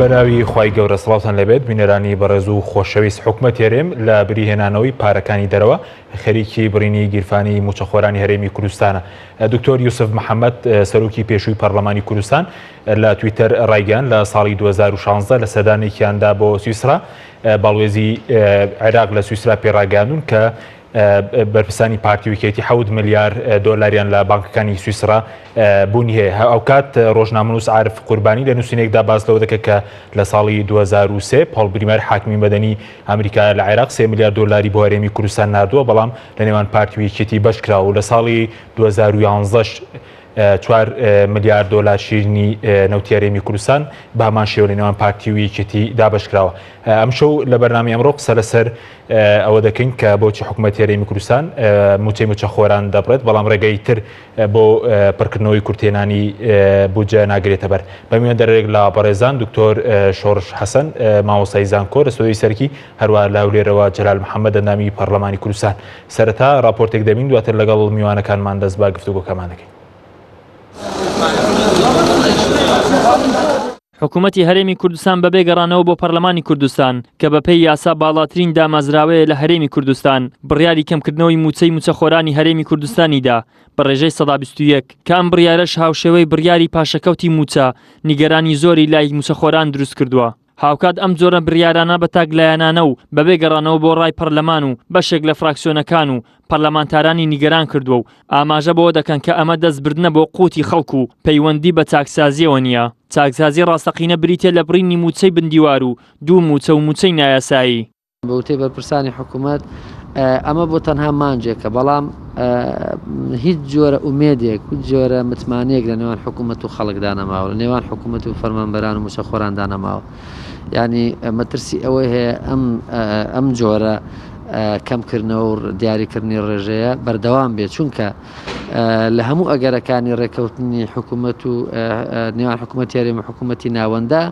بەناوی خوای گەورە سڵاوتان لێبێت بینەرانی بەڕێز و خۆشەویست حکومەت هەرێم لە بری هێنانەوەی پارەکانی دەرەوە خەریکی بڕینی گیرفانی موچەخۆرانی هەرێمی کوردستانە دکتۆر یوسف محەممەد سەرۆکی پێشووی پەرلەمانی کوردستان لە تویتەر ڕایگەیان لە ساڵی 2016 لە سەردانێکیاندا بۆ سویسرا باڵوێزی عێراق لە سویسرا پێڕاگەیاندون کە بەرپرسانی پارتی و یەکێتی حەوت ملیار دۆلاریان لە بانکەکانی سویسرا بوونی هەیە. هاوکات ڕۆژنامەنووس عارف قوربانی لە نووسینێکدا باس لەوە دەکات کە لە ساڵی 2003 پۆڵ بریمەر حاکمی مەدەنی ئەمریکا لە عێراق 3 ملیار دۆلاری بۆ هەرێمی کوردستان ناردووە بەڵام لە نێوان پارتی و یەکێتی بەش کراوە و لە ساڵی 2011 چوار ملیار دۆلار شیرینی نەوتی هەرێمی کوردستان بە هەمان شێوە لە نێوان پارتی و یەکێتی دابەشکراوە. ئەمشەو لە بەرنامەی ئەمڕۆ قسە لەسەر ئەوە دەکەین کە بۆچی حکوومەتی هەرێمی کوردستان مووچەی مووچەخۆران دەبڕێت، بەڵام ڕێگەی تر بۆ پڕکردنەوەی کورتهێنانی بودجە ناگرێتە بەر. بە میواندارێک لە بەڕێزان دکتۆر شۆڕش حەسەن مامۆستای زانکۆ لە ستۆدیۆی سەرەکی، هەروەها لە هەولێرەوە جەلال محەممەد ئەندامی پەرلەمانی کوردستان. سەرەتا ڕاپۆرتێک دەبین دواتر لەگەڵ میوانەکانمان دەست بە گفتوگۆکەمان دەکەین. حکومەتی هەرێمی کوردستان بەبێ گەڕانەوە بۆ پەرلەمانی کوردستان کە بەپێی یاسا باڵاترین دامەزراوەیە لە هەرێمی کوردستان بڕیاری کەمکردنەوەی مووچەی مووچەخۆرانی هەرێمی کوردستانی دا بە ڕێژەی 21% کە ئەم بڕیارەش هاوشێوەی بڕیاری پاشەکەوتی مووچە نیگەرانی زۆری لای مووچەخۆران دروست کردووە. هاوکات ئەم جۆرە بریارانە بە تاک لایەنانە و بەبێ گەڕانەوە بۆ ڕای پەرلەمان و بەشێک لە فراکسیۆنەکان و پەرلەمانتارانی نیگەران کردووە و ئاماژە بەوە دەکەن کە ئەمە دەستبردنە بۆ قوتی خەڵک و پەیوەندی بە چاکسازییەوە نییە. چاکسازی ڕاستەقینە بریتیە لە بڕینی مووچەی بندیوار و دوو مووچە و مووچەی نایاسایی. بە وتەی بەرپرسانی حکوومەت ئەمە بۆ تەنها مانگێکە، بەڵام هیچ جۆرە ئومێدێک و جۆرە متمانەیەک لە نێوان حکوومەت و خەڵکدا نەماوە، لە نێوان حکوومەت و فەرمانبەران و مووچەخۆراندا نەماوە. یانی مەترسی ئەوەی هەیە ئەم ئەم جۆرە کەمکردنەوە و دیاریکردنی ڕێژەیە بەردەوام بێت، چونکە لە هەموو ئەگەرەکانی ڕێککەوتنی حکوومەت و نێوان حکوومەتی هەرێم و حکوومەتی ناوەندە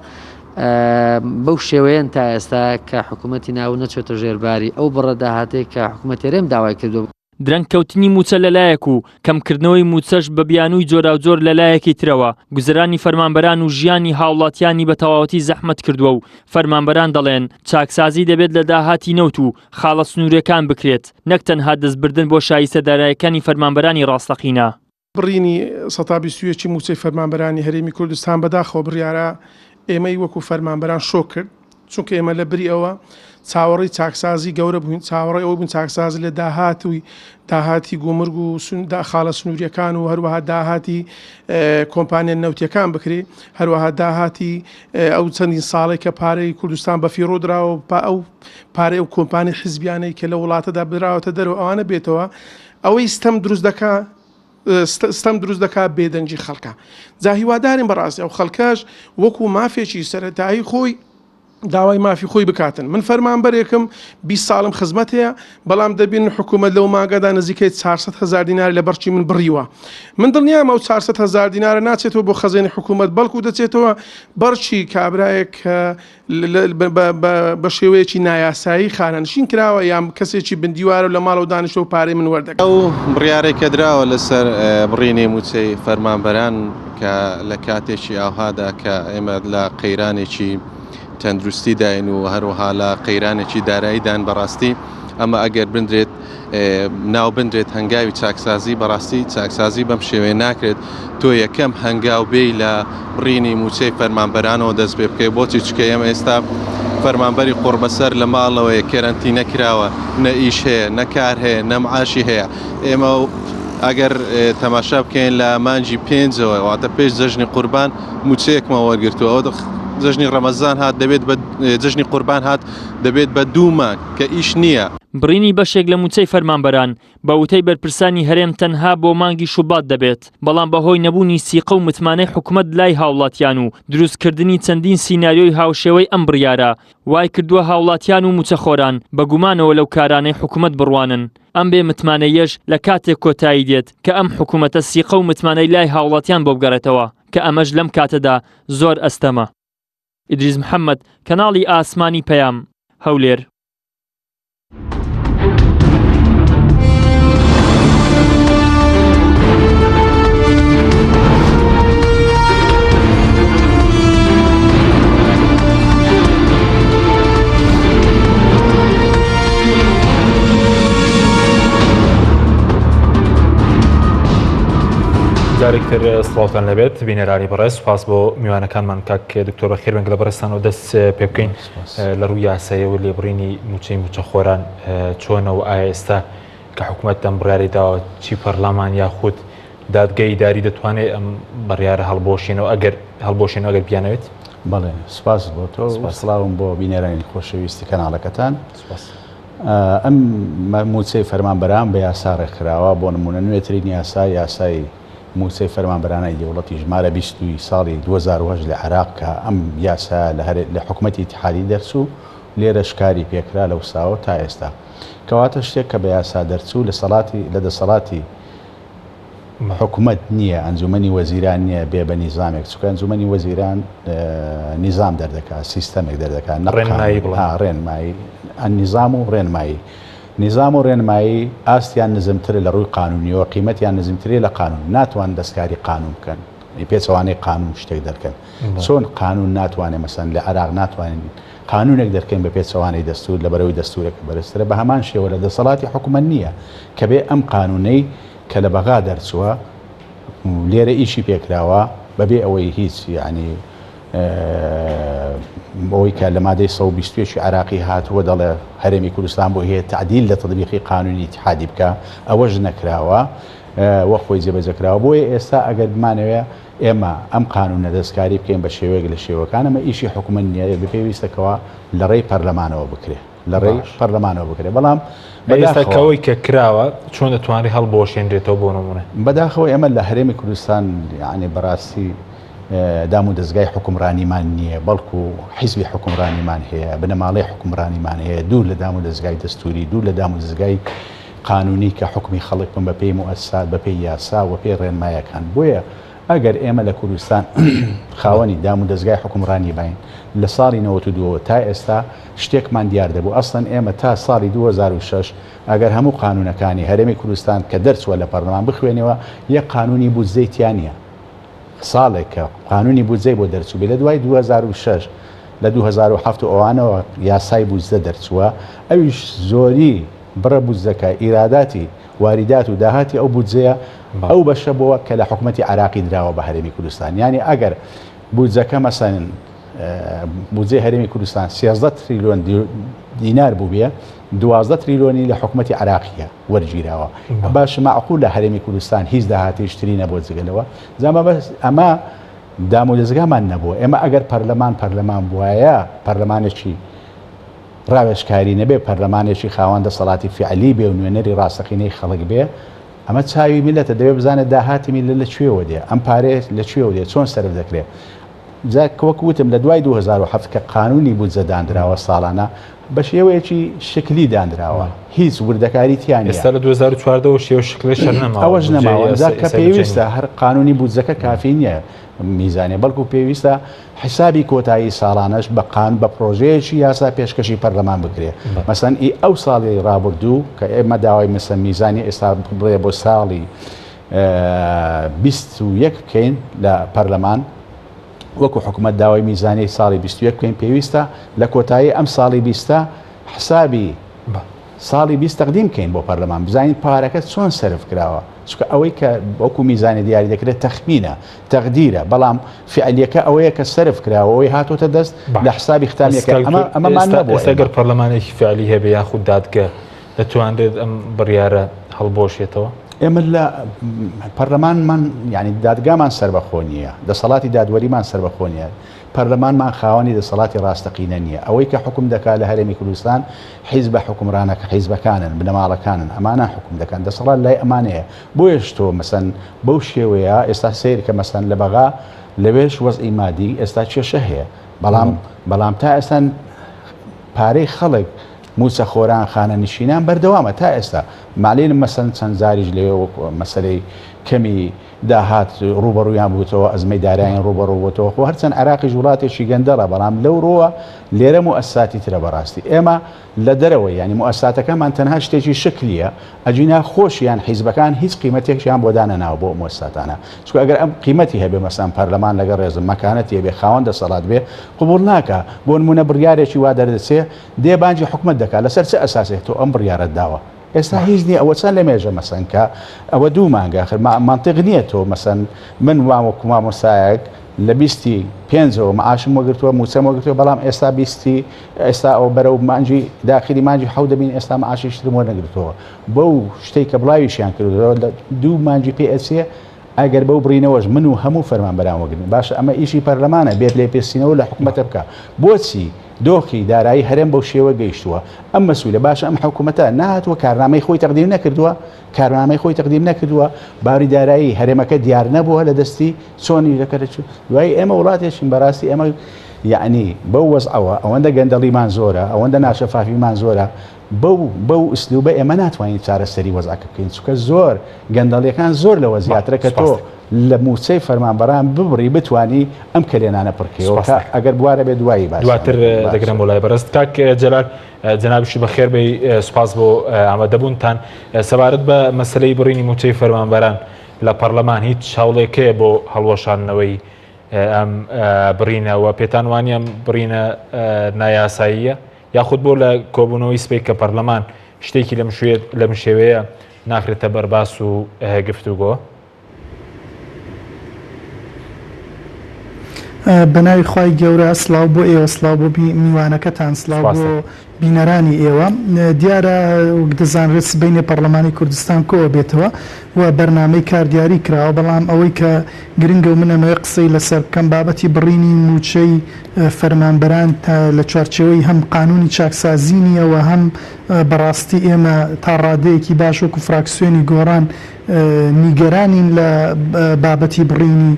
بەو شێوەیەن تا ئێستا کە حکوومەتی ناو نەچۆتە ژێر باری ئەو بڕە داهاتەی کە حکوومەتی هەرێم داوای کردووە. درەنگ کەوتنی مووچە لە لایەک و کەمکردنەوەی مووچەش بە بیانووی جۆراوجۆر لە لایەکی ترەوە، گوزەرانی فەرمانبەران و ژیانی هاوڵاتیانی بە تەواوەتی زەحمەت کردووە و فەرمانبەران دەڵێن، چاکسازی دەبێت لە داهاتی نەوت و خاڵە سنوورییەکان بکرێت، نەک تەنها دەستبردن بۆ شایستە دارایەکانی فەرمانبەرانی ڕاستەقینە. بڕینی سەتا 21 ی مووچەی فەرمانبەرانی هەرێمی کوردستان بەداخەوە بڕیارە ئێمەی وەکو فەرمانبەران شۆک کرد، چونکە ئێمە لە بری ئەوە چاوەڕێی چاکسازی گەورە بووین، چاوەڕێی ئەوە بووین چاکسازی لە داهاتووی داهاتی گومرگ و خاڵە سنوورییەکان و هەروەها داهاتی کۆمپانیا نەوتییەکان بکرێ، هەروەها داهاتی ئەو چەندین ساڵەی کە پارەی کوردستان بەفیڕۆ دراوە و ئەو پارەی ئەو کۆمپانیا حیزبیانەی کە لە وڵاتەدا براوەتە دەرەوە ئەوانە بێتەوە. ئەوەی ستەم دروست دەکا ستەم دروست دەکا بێدەنگی خەڵکە جا هیوادارین بەڕاستی ئەو خەڵکەش وەکو مافێکی سەرەتایی خۆی داوای مافی خۆی بکاتن من فەرمانبەرێکم 20 ساڵم خزمەت هەیە بەڵام دەبین حکوومەت لەو ماگەدا نزیکەی 400 هزار دینار لە بەرچی من بڕیوە من دڵنیام ئەو 400 هزار دینارە ناچێتەوە بۆ خەزێنی حکوومەت بەڵکو دەچێتەوە بەرچی کابرایەک کە بە شێوەیەکی نایاسایی خانەنشین کراوە یان کەسێکی بندیوارە و لە ماڵەوە دانیشتوە و پارەی من وەردەگرێت. ئەو بڕیارەی کە دراوە لەسەر بڕینی مووچەی فەرمانبەران کە لە کاتێکی ئاوهادا کە ئێمە لە قەیرانێکی تەندروستیداین و هەروەها لە قەیرانێکی داراییدان بەڕاستی ئەمە ئەگەر بندرێت ناو بنرێت هەنگاوی چاکسازی بەڕاستی چاکسازی بەم شێوەیە ناکرێت تۆ یەکەم هەنگاو بێی لە بڕینی مووچەی فەرمانبەرانەوە دەست پێ بکەی بۆچی چکە ئێمە ئێستا فەرمانبەری قوڕبەسەر لە ماڵەوەیە کەرەنتینە کراوە نە ئیش هەیە نە کار هەیە نە معاشی هەیە ئێمە ئەگەر تەماشا بکەین لە مانگی پێنجەوە واتە پێش جەژنی قوربان مووچەیەکمان وەرگرتووە ئەوە جەژنی ڕەمەزان هات دەبێت بە جەژنی قوربان هات دەبێت بە دوو مانگ کە ئیش نییە. بڕینی بەشێک لە مووچەی فەرمانبەران، بە وتەی بەرپرسانی هەرێم تەنها بۆ مانگی شوبات دەبێت، بەڵام بەهۆی نەبوونی سیقە و متمانەی حکومەت لای هاوڵاتیان و دروستکردنی چەندین سیناریۆی هاوشێوەی ئەم بڕیارە، وایکردووە هاوڵاتیان و مووچەخۆران بە گومانەوە لەو کارانەی حکومەت بڕوانن. ئەم بێ متمانەییەش لە کاتێک کۆتایی دێت کە ئەم حکومەتە سیقە و متمانەی لای هاوڵاتیان بۆ بگەڕێتەوە، کە ئەمەش لەم کاتەدا زۆر ئەستەمە. ئیدریس محەمەد، کەناڵی ئاسمانی پەیام، هەولێر. جارێکتر سڵاوتان لەبێت بینەرانی بەڕێز سوپاس بۆ میوانەکانمان کاک دکتۆر بەخێر بێن لە بەڕێزتانەوە دەست پێ بکەین لە ڕووی یاسایەوە لێبڕینی مووچەی مووچەخۆران چۆنە و ئایا ئێستا کە حکوومەت ئەم بڕیاری داوە چی پەرلەمان یاخود دادگەی ئیداری دەتوانێت ئەم بڕیارە هەڵبوەشێنەوە ئەگەر هەڵبوەشێنەوە ئەگەر بیانەوێت؟ بەڵێ سپاس بۆ تۆ سڵاوم بۆ بینەرانی خۆشەویستی کەناڵەکەتان. سپاس. ئەم مووچەی فەرمانبەران بە یاسا ڕێکخراوە، بۆ نموونە نوێترین یاسا، یاسای مووچەی فەرمانبەرانەی دەوڵەتی ژمارە 20 ساڵی 2008 لە عێراق کە ئەم یاسایە لە هەرێ لە حکومەتی ئیتیحادی دەرچوو، لێرەش کاری پێکرا لەوساوە تا ئێستا. کەواتە شتێک کە بە یاسا دەرچوو لە سەڵاتی لە دەسەڵاتی حکومەت نییە، ئەنجومەنی وەزیران نییە بێ بە نیزامێک، چونکە ئەنجومەنی وەزیران نیزام دەردەکا، سیستەمێک دەردەکا، نەک ڕێنمایی قانون. بڵێ. ها، ڕێنمایی، نیزام و ڕێنمایی. نیزام و ڕێنمایی ئاستیان نزمترە لە ڕووی قانونیەوە، قیمەتیان نزمترە لە قانون، ناتوان دەستکاری قانون بکەن، پێچەوانەی قانون شتێک دەرکەن. چۆن قانون ناتوانێ مەسەن لە عێراق ناتوانین قانونێک دەرکەین بە پێچەوانەی دەستور لەبەرئەوەی دەستورەکە بەرزترە، بە هەمان شێوە لە دەسەڵاتی حکومەت نییە کە بێ ئەم قانونەی کە لە بەغا دەرچووە لێرە ئیشی پێکراوە بەبێ ئەوەی هیچ یعنی ئەوەی کە لە مادەی 121 عراقی هاتووە دەڵێ هەرێمی کوردستان بۆ هەیە تعدیل لە تطبیقی قانونی ئیتحادی بکە ئەوەش نەکراوە وە خۆی جێبەجێکراوە بۆیە ئێستا ئەگەر بمانەوێ ئێمە ئەم قانونە دەستکاری بکەین بە شێوەیەک لە شێوەکان ئەمە ئیشی حکومەت نییە پێویستە کەوا لە ڕێی پەرلەمانەوە بکرێ لە ڕێی پەرلەمانەوە بکرێ بەڵام ئێستا کەەوەی کە کراوە چۆن دەتوانێت هەڵبوەشێنرێتەوە بۆ نمونە؟ بەداخەوە ئێمە لە هەرێمی کوردستان یعنی بەڕاستی دام و دەستگای حکومڕانیمان نییە بەڵکو حیزبی حکومڕانیمان هەیە بنەماڵەی حکومڕانیمان هەیە دوور لە دام و دەستگای دەستوری دوور لە دام و دەستگای قانونی کە حوکمی خەڵک بن بەپێی موئەسسات بەپێی یاسا و بەپێی ڕێنمایەکان بۆیە ئەگەر ئێمە لە کوردستان خاوەنی دام و دەزگای حوکمڕانی باین لە ساڵی 92 تا ئێستا شتێکمان دیار دەبوو ئەسڵەن ئێمە تا ساڵی 2006 ئەگەر هەموو قانونەکانی هەرێمی کوردستان کە دەرچووە لە پەرلەمان بخوێنەوە یەک قانونی بودجەی تیا نییە ساڵێک کە قانونی بودجەی بۆ دەرچووبێ لە دوای 2006 لە 2007 و ئەوانەوە یاسای بودجە دەرچووە ئەویش زۆری بڕە بودجەکە، ئیراداتی واریدات و داهاتی ئەو بودجەیە ئەو بەشە بووە کە لە حکومەتی عێراقی دراوە بە هەرێمی کوردستان. یانی ئەگەر بودجەکە مەسەن بودجەی هەرێمی کوردستان 13 تریلیۆن دینار بووبێ، 12 تریلیۆنی لە حکومەتی عێراقیە وەرگیراوە. باش مەعقولە هەرێمی کوردستان هیچ داهاتێکی تری نەبووە جگە لەوە؟ جا مەبەست ئەمە دامودەزگامان نەبووە. ئێمە ئەگەر پەرلەمان پەرلەمان بوایە، پەرلەمانێکی ڕاوێژکاری نەبێ، پەرلەمانێکی خاوەن دەسەڵاتی فیعلی بێ و نوێنەری ڕاستەقینەی خەڵک بێ، ئەمە چاوی میللەتە، دەبێ بزانێ داهاتی میللەت لە کوێوە دێ، ئەم پارەیە لە کوێوە دێ، چۆن سەرف دەکرێ. جا وەک وتم لە دوای 2007 کە قانونی بودجە داندراوە ساڵانە بە شێوەیەکی شکلی داندراوە، هیچ وردەکاری تیا نییە. ئێستا لە 2014 وە شێوە شکلەش هەر نەماوە. ئەوەش نەماوە. جا کە پێویستە هەر قانونی بودجەکە کافی نییە میزانیە، بەڵکو پێویستە حیسابی کۆتایی ساڵانەش بە قان بە پرۆژەیەکی یاسا پێشکەشی پەرلەمان بکرێ مەسەن ئی ئەو ساڵی ڕابردوو کە ئێمە داوای مەسەن میزانی ئێستا بڵێ بۆ ساڵی 21 بکەین لە پەرلەمان وەکو حکوومەت داوای میزانی ساڵی 21 بکەین پێویستە لە کۆتایی ئەم ساڵی بیستە حسابی ساڵی 20 تەقدیم بکەین بۆ پەرلەمان بزانین پارەکە چۆن سەرف کراوە چونکە ئەوەی کە وەکو میزانی دیاری دەکرێت تەخمینە تەقدیرە بەڵام فعلیەکە ئەوەیە کە سەرف کراوە ئەوەی هاتۆتە دەست لە حسابی ختامیەکە ئەمە ئەمەمان نەبووە ئێستا گەر پەرلەمانێکی فعلی هەبێ یاخود دادگە دەتوانرێت ئەم بڕیارە هەڵبوەشێتەوە؟ ئێمە لە پەرلەمانمان یعنی دادگامان سەربەخۆ نییە دەسەڵاتی دادوەریمان سەربەخۆ نییە پەرلەمانمان خاوەنی دەسەڵاتی ڕاستەقینە نییە. ئەوەی کە حوکم دەکات لە هەرێمی کوردستان حیزبە حوکمڕانەکە، حیزبەکانن، بنەماڵەکانن، ئەمانە حوکم دەکەن، دەسەڵات لای ئەمانەیە. بۆیەش تۆ مەسەن بەو شێوەیە ئێستا سەیر کە مەسەن لە بەغا لەوێش وەزعی مادی ئێستا کێشە هەیە، بەڵام بەڵام تا ئێستا پارەی خەڵک مووچەخۆران خانەنشینان بەردەوامە تا ئێستا مالین مەسەن چەند جاریش لەوێ وەک مەسەلەی کەمی داهات ڕووبەڕوویان بووتەوە، ئەزمەی داراییان ڕووبەڕوو بۆتەوە، خۆ هەرچەند عێراقیش وڵاتێکی گەندەڵە، بەڵام لەو ڕووە لێرە موئەسساتی ترە بەڕاستی. ئێمە لە دەرەوەی، یانی موئەسساتەکەمان تەنها شتێکی شکلییە، ئەگینا خۆشیان حیزبەکان هیچ قیمەتێکیان بۆ دانەناوە بۆ ئەو موئەسساتانە. چونکە ئەگەر ئەم قیمەتی هەبێ مەسەلەن پەرلەمان لەگەڵ ڕێزم مەکانەتی هەبێ، خاوەن دەسەڵات بێ، قبوڵ ناکا. بۆ نموونە بڕیارێکی وا دەردەچێ، دێ بانگی حکومەت دەکا، لەسەر چ ئەساسێک تۆ ئەم بڕیارەت داوە؟ ئێستا هیچ نییە ئەوە چەند لە مێژە مەسەن کە ئەوە دوو مانگە آخر مانتق نییە تۆ مەسەن من وامەکو مامۆستایەک لە بیستی پێنجەوە معاشم وەگرتووە موچەم وەگرتووە بەڵام ئێستا بیستی ئێستا ئەو بەرەو مانجی داخلی مانجی حەو دەبین ئێستا معاشیش ترم وەرنەگرتەوە بەو شتێک کە بڵاویشیان کردەوە دوو مانجی پێ ئەچێ ئەگەر بەو بڕینەوەش من و هەموو فەرمانبەران وەگرن باشە ئەمە ئیشی پەرلەمانە بێت لێپرسینەوە لە حکومەتە بکا بۆچی دۆخی دارایی هەرێم بەو شێوە گەیشتووە ئەم مەسولە باشە ئەم حکومەتە نەهاتووە کارنامەی خۆی تەقدیم نەکردووە کارنامەی خۆی تەقدیم نەکردووە باری دارایی هەرێمەکە دیار نەبووە لە دەستی چۆنی دەکەرە دوای ئێمە وڵاتێکین بەڕاستی ئێمە یعنی بەو وەزعەوە ئەوەندە گەندەڵیمان زۆرە ئەوەندە ناشەفافیمان زۆرە بەو بەو ئسلوبە ئێمە ناتوانین چارەسەری وەزعەکە بکەین چونکە زۆر گەندەڵیەکان زۆر لەوە زیاترە کە تۆ لە موچەی فەرمانبەران ببڕی بتانی ئەم کەلێنانە پڕکەیەوە کە ئەگەر بوارە بێ دوایی باس دواتر دەگرم بۆ لای بەڕێز کاک جەلال جەنابیشی بەخێر بێی سوپاس بۆ ئامادەبوونتان سەبارەت بە مەسلەی بڕینی موچەی فەرمانبەران لە پەرلەمان هیچ هەوڵێکەیە بۆ هەڵوەشاندنەوەی ئەم بڕینە و پێتان وانیە ئەم بڕینە نایاساییە یاخود بۆ لە کۆبوونەوەی سبەی کە پەرلەمان شتێکی لەم شێوەیە ناخرێتە بەر باس و گفتوگۆ؟ بەناوی خوای گەورە سڵاو بۆ ئێوە سڵاو بۆ میوانەکەتان سڵاو بۆ بینەرانی ئێوە دیارە وەک دەزانرێت سبەینێ پەڕلەمانی کوردستان کۆئەبێتەوە و بەرنامەی کار دیاری کراوە بەڵام ئەوەی کە گرنگە و من ئەمەوێ قسەی لەسەر بکەم بابەتی بڕینی مووچەی فەرمانبەران لە چوارچێوەی هەم قانوونی چاکسازی نییە و هەم بەڕاستی ئێمە تا ڕادەیەکی باش وەکو فراکسیۆنی گۆڕان نیگەرانین لە بابەتی بڕینی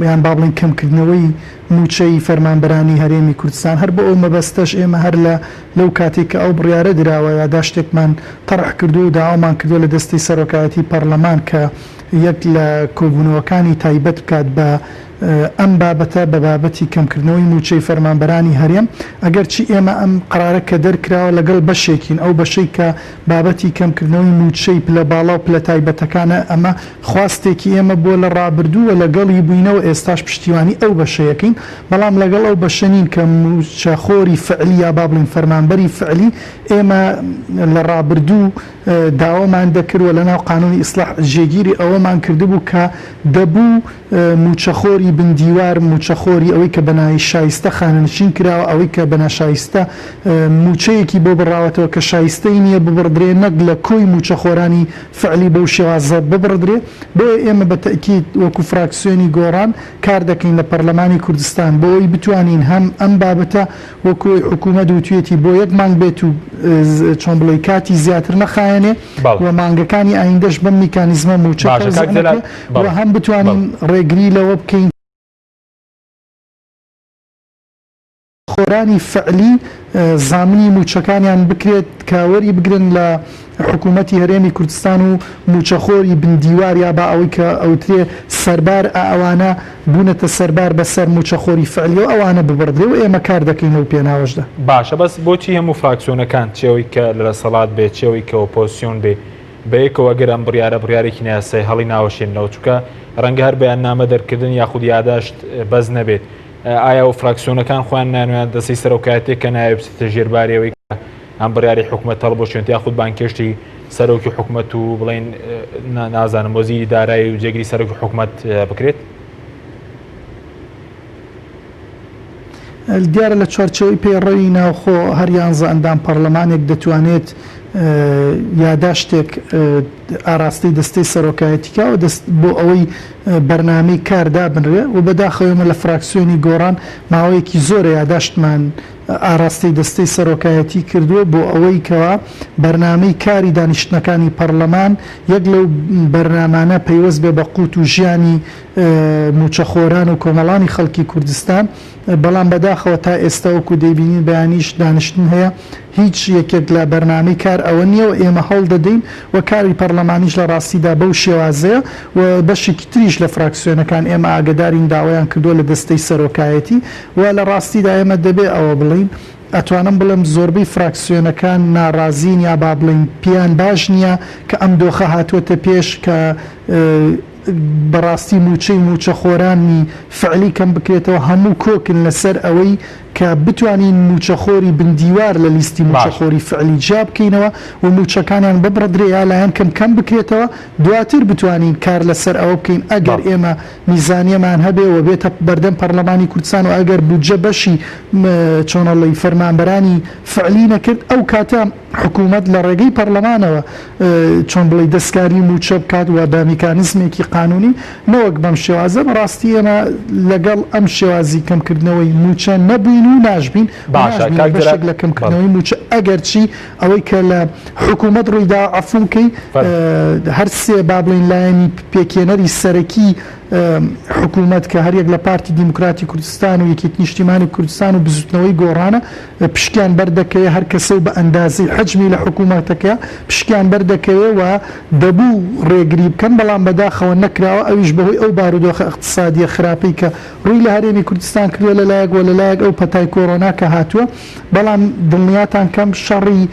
یان با بڵێین کەمکردنەوەی مووچەی فەرمانبەرانی هەرێمی کوردستان، هەر بۆ ئەو مەبەستەش ئێمە هەر لە لەو کاتەی کە ئەو بڕیارە دراوە یاداشتێکمان تەرح کردووە و داوامان کردووە لە دەستەی سەرۆکایەتی پەڕلەمان کە یەک لە کۆبوونەوەکانی تایبەت بکات بە ئەم بابەتە بە بابەتی کەمکردنەوەی مووچەی فەرمانبەرانی هەرێم، ئەگەرچی ئێمە ئەم قەرارە کە دەرکراوە لەگەڵ بەشێکین ئەو بەشەی کە بابەتی کەمکردنەوەی مووچەی پلە باڵا و پلە تایبەتەکانە ئەمە خواستێکی ئێمە بووە لە ڕابردوو و لەگەڵی بووینە و ئێستاش پشتیوانی ئەو بەشەیەکەین، بەڵام لەگەڵ ئەو بەشە نین کە مووچەخۆری فعلی یا با بڵێین فەرمانبەری فعلی، ئێمە لە ڕابردوو داوامان دەکرد و لەناو قانونی ئیسلاح جێگیری ئەوەمان کردبوو کە دەبوو مووچەخۆری بن دیوار، مووچەخۆری ئەوەی کە بە ناشایستە خانەنشین کراوە، ئەوەی کە بە ناشایستە مووچەیەکی بۆ بڕاوەتەوە کە شایستەی نییە ببڕدرێ، نەک لە کۆی مووچەخۆرانی فعلی بەو شێوازە ببڕدرێ، بۆیە ئێمە بە تەئکید وەکو فراکسیۆنی گۆڕان کار دەکەین لە پەرلەمانی کوردستان بۆ ئەوەی بتوانین هەم ئەم بابەتە وەکو ئەوەی حکومەت وتویەتی بۆ یەک مانگ بێت و چۆن بڵێی کاتی زیاتر نەخایەنێ و مانگەکانی ئایندەش بەم میکانیزمە مووچە تەوزیع نەکرێ و هەم بتوانین ڕێگری لەوە بکەین خۆرانی فعلی زامنی مووچەکانیان بکرێت کە وەری بگرن لە حکوومەتی هەرێمی کوردستان و مووچەخۆری بن دیوار یا با ئەوەی کە ئەوترێ سەربار ئە ئەوانە بوونەتە سەربار بە سەر مووچەخۆری فعلیەوە ئەوانە ببڕدرێ و ئێمە کار دەکەین لەو پێناوەشدا. باشە بەس بۆچی هەموو فراکسیۆنەکان چ ئەوەی کە لە دەسەڵات بێ چ ئەوەی کە ئۆپۆزسیۆن بێ بەیەکەوە ئەگەر ئەم بڕیارە بڕیارێکی نایاسایی هەڵی ناوەشێننەوە چونکە ڕەنگە هەر بەیاننامە دەرکردن یاخود یاداشت بەس نەبێت ئایا و فراکسیۆنەکان خۆیان نانویان دەستەی سەرۆکایەتێک کە ناوێ بچێتە ژێر باری ئەوەی کە ئەم بڕیاری حکومەت هەڵبوەشێنێت یاخود بانگهێشتی سەرۆکی حکومەت و بڵێن نازانم وەزیری دارایی و جێگری سەرۆکی حکومەت بکرێت؟ دیارە لە چوارچێوەی پەیڕەوی ناوخۆ هەر یانزە ئەندام پەڕلەمانێک دەتوانێت یاداشتێک ئاراستەی دەستەی سەرۆکایەتی کا و دەست بۆ ئەوەی بەرنامەی کار دابنرێ و بەداخەوە ئێمە لە فراکسیۆنی گۆڕان ماوەیەکی زۆرە یاداشتمان ئاراستەی دەستەی سەرۆکایەتی کردووە بۆ ئەوەی کەوا بەرنامەی کاری دانیشتنەکانی پەڕلەمان یەک لەو بەرنامانە پەیوەست بێ بە قوت و ژیانی مووچەخۆران و کۆمەڵانی خەڵکی کوردستان، بەڵام بەداخەوە تا ئێستا وەکو دەیبینین بەیانیش دانیشتن هەیە هیچ یەکێک لە بەرنامەی کار ئەوە نییە و ئێمە هەوڵ دەدەین و کاری پەڕلەمانیش لە ڕاستیدا بەو شێوازەیە و بەشێکی تریش لە فراکسیۆنەکان ئێمە ئاگەدارین داوایان کردووە لە دەستەی سەرۆکایەتی و لە ڕاستیدا ئێمە دەبێ ئەوە بڵێین ئەتوانم بڵێم زۆربەی فراکسیۆنەکان ناڕازین یا با بڵێین پێیان باش نییە کە ئەم دۆخە هاتووەتە پێش کە بەڕاستی مووچەی مووچەخۆرانی فعلی کەم بکرێتەوە، هەموو کۆکن لەسەر ئەوەی کە بتوانین مووچەخۆری بن دیوار لە لیستی مووچەخۆری فعلی جیا بکەینەوە و مووچەکانیان ببڕدرێ یا لایەن کەم کەم بکرێتەوە دواتر بتوانین کار لەسەر ئەوە بکەین ئەگەر ئێمە میزانیەمان هەبێ و بێتە بەردەم پەڕلەمانی کوردستان و ئەگەر بودجە بەشی چۆنەڵی فەرمانبەرانی فعلی نەکرد ئەو کاتە حکوومەت لە ڕێگەی پەڕلەمانەوە چۆن بڵێی دەستکاری مووچە بکات و بە میکانیزمێکی قانوونی نەوەک بەم شێوازە. بەڕاستی ئێمە لەگەڵ ئەم شێوازی کەمکردنەوەی مووچە نەبووین و ناشبین و باشە ناشبینە کاک جەلال بەشێک لە بەڵێ. کەمکردنەوەی مووچە ئەگەرچی ئەوەی کە لە حکوومەت ڕوویدا عەفووم کەی فەرموو. هەر سێ با بڵێین لایەنی پێکهێنەری سەرەکی حکوومەت کە هەریەک لە پارتی دیموکراتی کوردستان و یەکێتی نیشتیمانی کوردستان و بزوتنەوەی گۆڕانە پشکیان بەردەکەوێ هەر کەسە و بە ئەندازەی حەجمی لە حکوومەتەکە پشکیان بەردەکەوێ و دەبوو ڕێگری بکەن بەڵام بەداخەوە نەکراوە ئەویش بەهۆی ئەو بارودۆخە ئیقتسادیە خراپەی کە ڕووی لە هەرێمی کوردستان کردووە لە لایەک و لە لایەک ئەو پەتای کۆرۆنا کە هاتووە بەڵام دڵنیاتان کەم شەڕی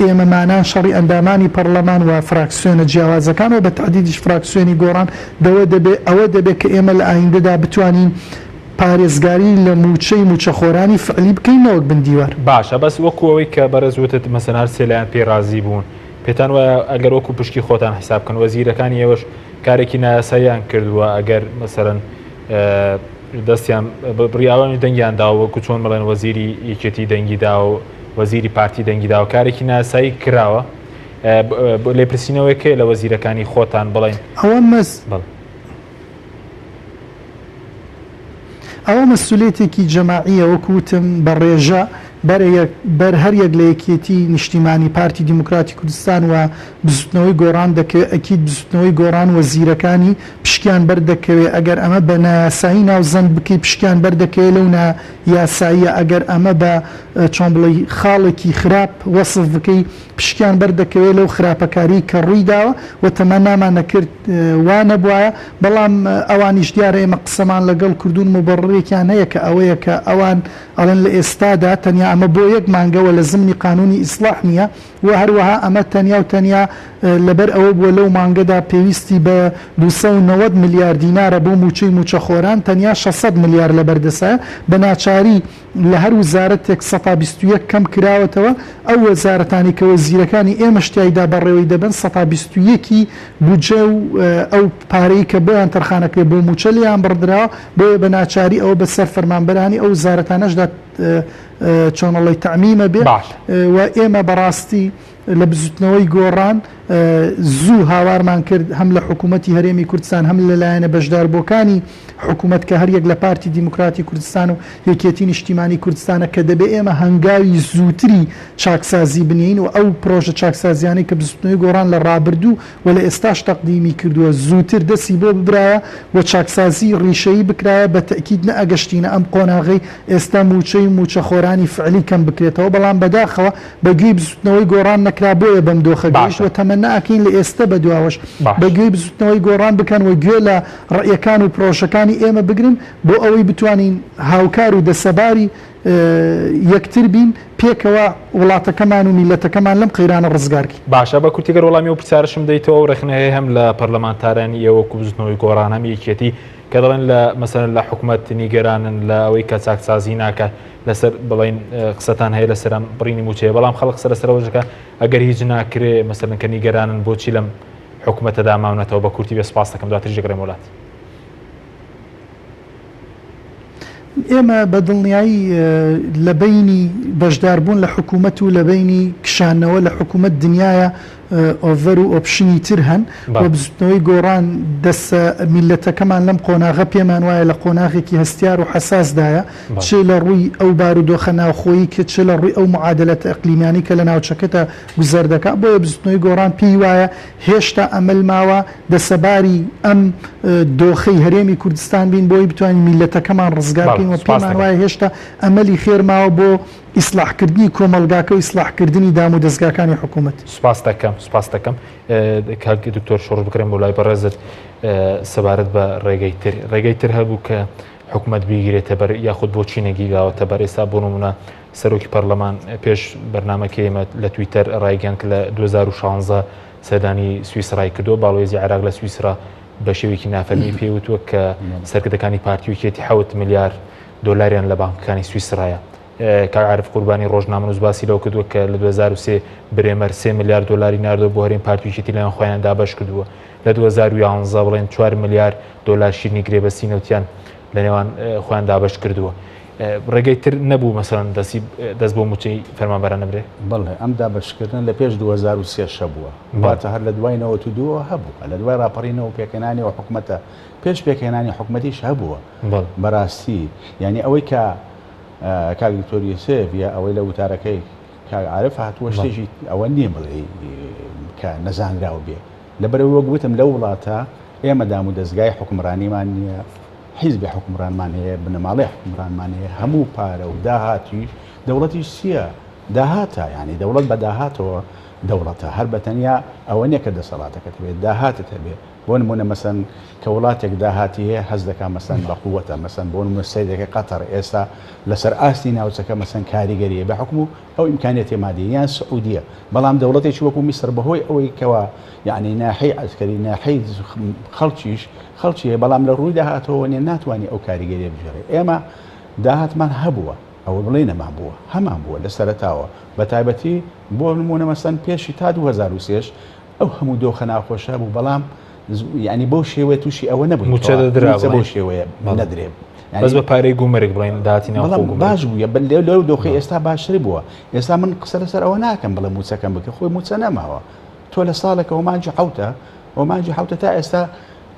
ئێمەمانان شەڕی ئەندامانی پەڕلەمان و فراکسیۆنە جیاوازەکان و بە تەحدیدیش فراکسیۆنی گۆڕان دەوە دەبێ ئەوە دەبێ کە ئێمە لە ئایندەدا بتوانین پارێزگاری لە مووچەی مووچەخۆرانی فعلی بکەین نەوەک بن دیوار. باشە بەس وەکو ئەوەی کە بەڕێز وتت مەسەلەن هەر سێ لایەن پێی ڕازی بوون پێتان وایە ئەگەر وەکو پشکی خۆتان حیساب بکەن وەزیرەکانی ئێوەش کارێکی نایاساییان کردووە ئەگەر مەسەلەن دەستیان بڕی ئەوانیش دەنگیان داوە وەکو چۆن بڵێن وەزیری یەکێتی دەنگی داوە و وەزیری پارتی دەنگی داوە کارێکی ناسایی کراوە لێپرسینەوەی کێ لە وەزیرەکانی خۆتان بڵێن ئەوە مەس بەڵێ. ئەوە مەسولێتێکی جەماعیە وەکو وتم بە ڕێژە بەر یەک بەر هەر یەک لە یەکێتی نیشتیمانی پارتی دیموکراتی کوردستان و بزوتنەوەی گۆڕان دەکەوێ ئەکید بزوتنەوەی گۆڕان وەزیرەکانی پشکیان بەر دەکەوێ ئەگەر ئەمە بە نایاسایی ناوزەند بکەی پشکیان بەر دەکەوێ لەو نا یاساییە ئەگەر ئەمە بە چۆن بڵێی خاڵێکی خراپ وەسف بکەی پشکیان بەر دەکەوێ لەو خراپەکاریەی کە ڕووی داوە و تەمەنامان ئەکرد وا نەبوایە بەڵام ئەوانیش دیارە ئێمە قسەمان لەگەڵ کردوون موبەڕڕێکیان هەیە کە ئەوەیە کە ئەوان ئەڵێن لە ئێستادا تەنیا ئەمە بۆ یەک مانگە و لە زمنی قانوونی ئیسڵاح نییە و هەروەها ئەمە تەنیا و تەنیا لەبەر ئەوە بووە لەو مانگەدا پێویستی بە 290 ملیار دینارە بۆ مووچەی مووچەخۆران تەنیا 600 ملیار لەبەردەسایە بە ناچاری لە هەر وزارەتێک سەتا 21 کەم کراوەتەوە، ئەو وەزارەتانەی کە وەزیرەکانی ئێمەش تیایدا بەڕێوەی دەبەن سەتا 21 ی بودجە و ئەو پارەی کە بۆیان تەرخانەکرێت بۆ مووچە لێیان بڕدراوە، بۆیە بە ناچاری ئەوە بەسەر فەرمانبەرانی ئەو وزارەتانەشدا چۆنەڵی تەعمیمە بێ و ئێمە بەڕاستی لە بزوتنەوەی گۆڕان زوو هاوارمان کرد هەم لە حکوومەتی هەرێمی کوردستان هەم لە لایەنە بەشداربووەکانی حکوومەت کە هەریەک لە پارتی دیموکراتی کوردستان و یەکێتی نیشتیمانی کوردستانە کە دەبێ ئێمە هەنگاوی زووتری چاکسازی بنێین و ئەو پرۆژە چاکسازیانەی کە بزوتنەوەی گۆڕان لە ڕابردوو و لە ئێستاش تەقدیمی کردووە زووتر دەستی بۆ ببرایە و چاکسازی ڕیشەیی بکرایە بە تەئکید نەئەگەشتینە ئەم قۆناغەی ئێستا مووچەی مووچەخۆرانی فعلی کەم بکرێتەوە بەڵام بەداخەوە بە گوێی بزوتنەوەی گۆڕان نەکرا بۆیە بەم دۆخە گەیشت و تەمەنا ئەکەین لە ئێستە بە دواوەش بە گوێی بزوتنەوەی گۆڕان بکەن و گوێ لە ڕەئیەکان و پرۆژەکانی ئێمە بگرن بۆ ئەوەی بتوانین هاوکار و دەسەباری یەکتر بین پێکەوە وڵاتەکەمان و میللەتەکەمان لەم قەیرانە ڕزگار کەین. باشە بە کورتی گەر وەڵامی ئەو پرسیارەشم دەیتەوە ئەو ڕەخنەیە هەم لە پەرلەمانتارانی ئێوە وەکو بزوتنەوەی گۆڕان هەم یەکێتی کە دەڵێن لە مەسەلەن لە حکومەت نیگەرانن لە ئەوەی کە چاکسازی ناکات لەسەر بڵین قسەتان هەیە لەسەر ئەم بڕینی مووچەیە بەڵام خەڵک قسە لەسەر ئەوەش دەکات ئەگەر هیچ ناکرێ مەسەلەن کە نیگەرانن بۆچی لەم حکومەتەدا ماونەتەوە بە کورتی بێ سپاس دەکەم دواتریش دەگەڕێمەوە لات. ئێمە بە دڵنیایی لە بەینی بەشداربوون لە حکوومەت و لە بەینی کشانەوە لە حکوومەت دنیایە ئۆڤەر و ئۆپشنی تر هەن و بزوتنەوەی گۆڕان دەسە میللەتەکەمان لەم قۆناغە پێمان وایە لە قۆناغێکی هەستیار و حەساسدایە چ لە ڕووی ئەو بارودۆخە ناوخۆیی کە چ لە ڕووی ئەو معادلەتە ئیقلیمیانەی کە لە ناوچەکەدا گوزەر دەکا بۆیە بزوتنەوەی گۆڕان پێی وایە هێشتا ئەمەل ماوە دەسەباری ئەم دۆخەی هەرێمی کوردستان بین بۆی بتوانین میللەتەکەمان ڕزگار بکەین و پێمان وایە هێشتا ئەمەلی خێر ماوە بۆ ئیسلاحکردنی کۆمەڵگاکە و ئیسلاحکردنی دام و دەزگاکانی حکوومەت. سوپاست دەکەم سوپاست دەکەم کاک دکتۆر شۆڕش بکرێن بۆ لای بەڕێزت سەبارەت بە ڕێگەی تر ڕێگەی تر هەبوو کە حکوومەت بیگرێتە بەر یاخود بۆچی نەگیراوەتە بەر ئێستا بۆ نمونە سەرۆکی پەرلەمان پێش بەرنمەکەی ئێمە لە تویتەر ڕایگەیاند کە لە 2016 سەردانی سویسرای کردووە باڵوێزی عێراق لە سویسرا. بە شێوەیەکی نافەرمی پێی وتووە کە سەرکردەکانی پارتی و یەکێتی حەوت ملیار دۆلاریان لە بانکەکانی سویسرایە. کاک عارف قوربانی ڕۆژنامەنووس باسی لەوە کردووە کە لە 2003 برێمەر 3 ملیار دۆلاری ناردووە بۆ هەرێم پارتی و یەکێتی لایەن خۆیان دابەش کردووە. لە 2011 بڵێن 4 ملیار دۆلار شیرنی گرێبەستی نەوتیان لە نێوان خۆیان دابەش کردووە. ڕێگەی تر نەبوو مەسەلەن دەستی دەست بۆ مووچەی فەرمانبەران نەبرێ؟ بەڵێ ئەم دابەشکردنە لە پێش 2003 شە بووە واتە هەر لە دوای 92ەوە هەبوو لە دوای ڕاپەڕینەوە پێکهێنانی ئەو حکومەتە پێش پێکهێنانی حکومەتیش هەبووە بەڕاستی یعنی ئەوەی کە کاک دکتۆر یوسف یا ئەوەی لە وتارەکەی کاک عارف هاتووە شتێکی ئەوە نییە بڵێ کە نەزانراو بێ لەبەرئەوەی وەک وتم لەو وڵاتە ئێمە دامودەزگای حوکمڕانیمان نییە، حیزبی حوکمڕانمان هەیە، بنەماڵەی حوکمڕانمان هەیە، هەموو پارە و داهاتیش دەوڵەتیش چییە؟ داهاتە، یانی دەوڵەت بە داهاتەوە دەوڵەتە، هەر بە تەنیا ئەوە نییە کە دەسەڵاتەکەت هەبێ، داهاتت هەبێ. بۆ نموونە مەسەن کە وڵاتێک داهاتی هەیە هەست دەکا مەسەن بە قووەتە، مەسەن بۆ نموونە سەیرەکەی قەتەر ئێستا لەسەر ئاستی ناوچەکە مەسەن کاریگەری هەیە بە حوکم و ئەو ئیمکانیەتی مادیە یان سعودیە بەڵام دەوڵەتێکی وەکو میسر بەهۆی ئەوەی کەوا یعنی ناحەی عەسکەری ناحەی خەڵکیش خەڵکی هەیە بەڵام لە ڕووی داهاتەوە نیە ناتوانانی ئەو کاریگەریە بگێڕێ ئێمە داهاتمان هەبووە ئەوە بڵێ نەمان بووە هەمان بووە لە سەرەتاوە بە تایبەتی بۆ نمونە مەسەن پێشی تا 2003 ئەو هەموو دۆخە ناخۆشە بوو بەڵام یعنی بەو شێوەیە تووشی ئەوە نەبوو موچە دەدرا بەو شێوەیە نەدرێ بەس بە پارەی گومرگ بڵێن داهاتی ناوخۆ گومرگ باش بووە بە لەو لەو دۆخی ئێستا باشتر بووە ئێستا من قسە لەسەر ئەوە ناکەم بڵێ موچەکەم بکە خۆی موچە نەماوە تۆ لە ساڵێکەوە مانگی حوتە و مانگی حوتە تا ئێستا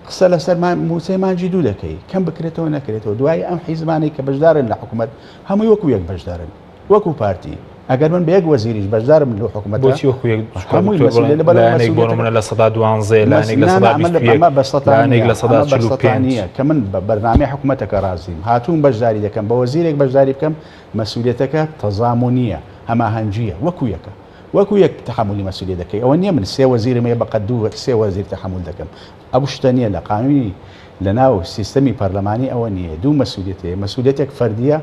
قسە لەسەر موچەی مانگی دوو دەکەی کەم بکرێتەوە نەکرێتەوە دوای ئەم حیزبانەی کە بەشدارن لە حکوومەت هەمووی وەکو یەک بەشدارن وەکو پارتی ئەگەر من بە یەک وەزیریش بەشدارم لەو حکومەتە بۆچی وەکو یەک هەمووی مەسئولیە لەبەر لایەنێک بۆ نمونە 12% لایەنێک 21% ئەمە بە سەتا لایەنێک 45% نییە کە من بە بەرنامەی حکومەتەکە ڕازیم هاتووم بەشداری دەکەم بە وەزیرێک بەشداری بکەم مەسئولیەتەکە تەزامونیە هەماهەنگیە وەکو یەکە وەکو یەک تەحەمولی مەسئولیە دەکەی ئەوە نییە من سێ وەزیرم هەیە بەقەد دوو سێ وەزیر تەحەمول دەکەم ئەو شتە نییە لە قانونی لەناو سیستەمی پەرلەمانی ئەوە نییە دوو مەسئولیەت هەیە مەسئولیەتێک فەردیە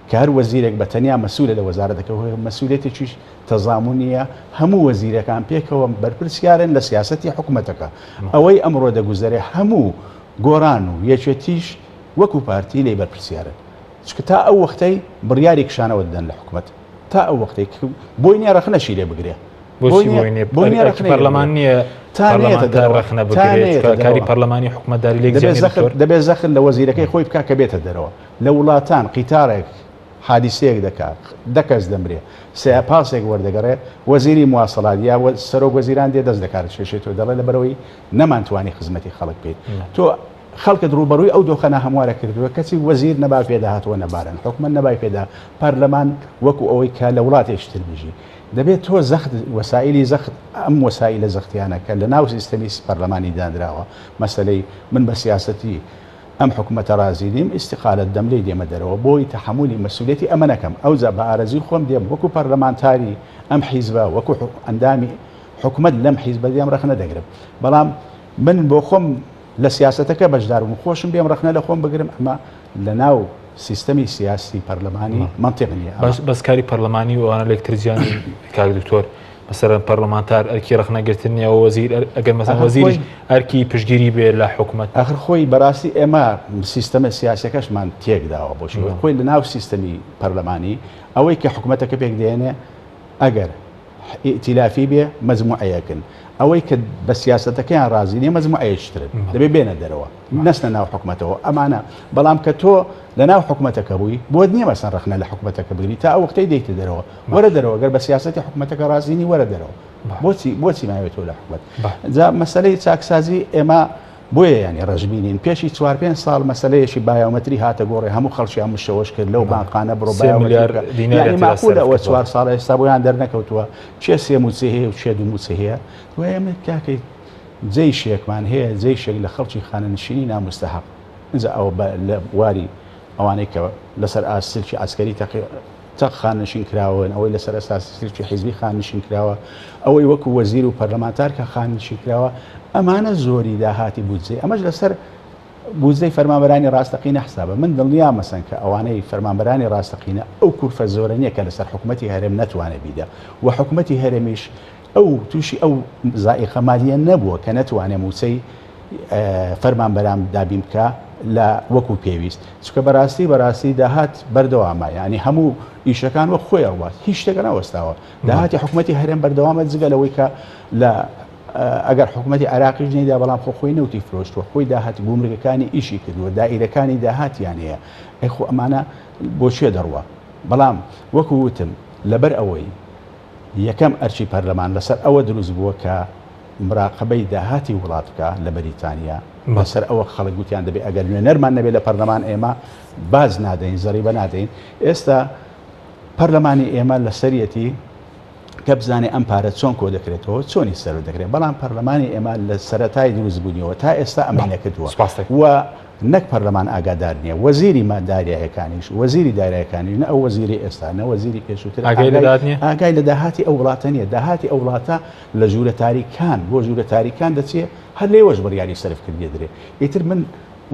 کە هەر وەزیرێک بە تەنیا مەسولە لە وەزارەتەکە و مەسولیەتێکیش تەزامونیە، هەموو وەزیرەکان پێکەوە بەرپرسیارن لە سیاسەتی حکومەتەکە. ئەوەی ئەمڕۆ دەگوزەرێ هەموو گۆڕان و یەکێتیش وەکو پارتی لێی بەرپرسیارن. چونکە تا ئەو وەختەی بڕیاری کشانەوە دەدەن لە حکومەت، تا ئەو وەختەی بۆی نیە ڕەخنەشی لێ بگرێ. بۆچی بۆی نیە؟ بۆی نیە ئەرکی ڕەخنەی لێ پەرلەمان بگرێ. نییە تا نەیەتە پەرلەمانتار دەرەوە، ڕەخنە تا بگرێت، نەیەتە چونکە کاری دەرەوە. پەرلەمانی حکومەتداری لێک دەبێ جیا نیە زەخت دکتۆر. دەبێ زەخت لە وەزیرەکەی خۆی بکا کە بێتە دەرەوە. لە وڵاتان قیتارێک حادیسەیەک دەکا دە کەس دەمرێ سێ پاسێک وەردەگەڕێ وەزیری مواسەڵات یا سەرۆک وەزیران دێ دەست لەکار کێشێتەوە دەڵێ لەبەرەوەی نەمانتوانی خزمەتی خەڵک بکەین تۆ خەڵکت ڕووبەڕووی ئەو دۆخە ناهەموارە کردووە کەچی وەزیر نەبا پێدا هاتووە نەبارن حکومەت نەبای پێدا پەرلەمان وەکو ئەوەی کە لە وڵاتێکی تر بژی دەبێت تۆ زەخت وەسائلی زەخت ئەم وەسائلە زەختیانە کە لە ناو سیستەمی پەرلەمانی دانراوە مەسەلەی من بە سیاسەتی ئەم حکومەتە ڕازی نیم ئیستیقالەت دەم لێی دێمە دەرەوە بۆی تەحەمولی مەسولیەتی ئەمە نەکەم ئەوجا بە ئارەزوی خۆم دێم وەکو پەرلەمانتاری ئەم حیزبە وەکو ئەندامی حکومەت لەم حیزبە دێم ڕەخنە دەگرم بەڵام من بۆ خۆم لە سیاسەتەکە بەشدار بووم خۆشم بێم ڕەخنە لە خۆم بگرم ئەمە لە ناو سیستەمی سیاسی پەرلەمانی مەنتیق نییە. بەس بەس کاری پەرلەمانی و ئەوانە لێکتر جیا نین کاک دکتۆر مەسەلەن پەرلەمانتار ئەرکی ڕەخنەگرتن نییە و وەزیر ئەگەر مەسەلەن وەزیریش ئەرکی پشتگیری بێ لە حکومەت. ئاخر خۆی بەڕاستی ئێمە سیستەمە سیاسیەکەشمان تێکداوە بۆچی خۆی لە ناو سیستەمی پەرلەمانی ئەوەی کە حکومەتەکە پێک دێنێ ئەگەر ئیتیلافی بێ مەجموعەیەکن ئەوەی کە بە سیاسەتەکەیان ڕازی نیە مەجموعەیەکی ترن دەبێ بێنە دەرەوە نەچنە ناو حکومەتەوە ئەمانە بەڵام کە تۆ لە ناو حکومەتەکە بووی بۆت نییە مەسەن ڕەخنە لە حکومەتەکە بگری تا ئەو وەختەی دێیتە دەرەوە وەرە دەرەوە گەر بە سیاسەتی حکومەتەکە ڕازی نی وەرە دەرەوە بۆچی بۆچی ماوێتەوە لە حکومەت جا مەسەلەی چاکسازی ئێمە بۆیە یانی ڕەشبینین پێشی چوار پێنج ساڵ مەسەلەیەکی بایۆمەتری هاتە گۆڕێ هەموو خەڵکیان مشەوەش کرد لەو بانقانە بڕۆ سێ ملیار بایۆمەتری بکە دیناریان یانی تێدا مەعقولە سەرف ئەوە کرد چوار بەڵێ. ساڵە ئێستا بۆیان دەرنەکەوتووە کێ سێ مووچەی هەیە و کێ دوو مووچەی هەیە دوای ئێمە کاکەی جەیشێکمان هەیە جەیشێک لە خەڵکی خانەنشینی ناموستەحەق ئینجا ئەوە بە لە بواری ئەوانەی کە لەسەر ئاست سلکی عەسکەری تەقی تەق خانەنشین کراون، ئەوەی لەسەر ئەساسی سلکی حیزبی خانەنشین کراوە، ئەوەی وەکو وەزیر و پەرلەمانتار کە خانەنشین کراوە، ئەمانە زۆری داهاتی بودجەی، ئەمەش لەسەر بودجەی فەرمانبەرانی ڕاستەقینە حسابە. من دڵنیام مەسەن کە ئەوانەی فەرمانبەرانی ڕاستەقینە ئەو کورفە زۆرە نییە کە لەسەر حکومەتی هەرێم نەتوانێ بیدا و حکومەتی هەرێمیش ئەو تووشی ئەو زائیقە مالیە نەبووە کە نەتوانێ مووچەی. فەرمانبەران دابین بکا لە وەکو پێویست چونکە بەراستی بەراستی داهات بەردەوامە یانی هەموو ئیشەکان وەک خۆی ئەڕوات هیچ شتێک نەوەستاوە داهاتی حکوومەتی هەرێم بەردەوامە جگە لەوەی کە لە ئەگەر حکوومەتی عێراقیش نەیدا بەڵام خۆ خۆی نەوتی فرۆشتووە خۆی داهات گومرگەکانی ئیشی کردووە دائیرەکانی داهاتیان هەیە ئەی خۆ ئەمانە بۆ کوێ دەڕوا بەڵام وەکو وتم لەبەر ئەوەی یەکەم ئەرکی پەرلەمان لەسەر ئەوە دروست بووە کە مراقەبەی داهاتی وڵات بکا لە بەریتانیا، لەسەر ئەوە خەڵک گوتیان دەبێ ئەگەر نوێنەرمان نەبێ لە پەرلەمان ئێمە باج نادەین، زەریبە نادەین. ئێستا پەرلەمانی ئێمە لەسەریەتی کە بزانێ ئەم پارە چۆن کۆ دەکرێتەوە، چۆنی سەرف دەکرێت، بەڵام پەرلەمانی ئێمە لە سەرەتای دروستبوونیەوە تا ئێستا ئەمەی نەکردووە و نەک پەرلەمان ئاگادار نییە، وەزیری دارایەکانیش، وەزیری دارایەکانیش، نە ئەو وەزیری ئێستا، نە وەزیری پێشووتر ئاگای لە داهات نییە؟ ئاگای لە داهاتی ئەو وڵاتە نییە. داهاتی ئەو وڵاتە لە ژوورە تاریکان بۆ ژوورە تاریکان دەچێ، هەر لێوەش بڕیاری سەرفکردنی دەدرێ. ئیتر من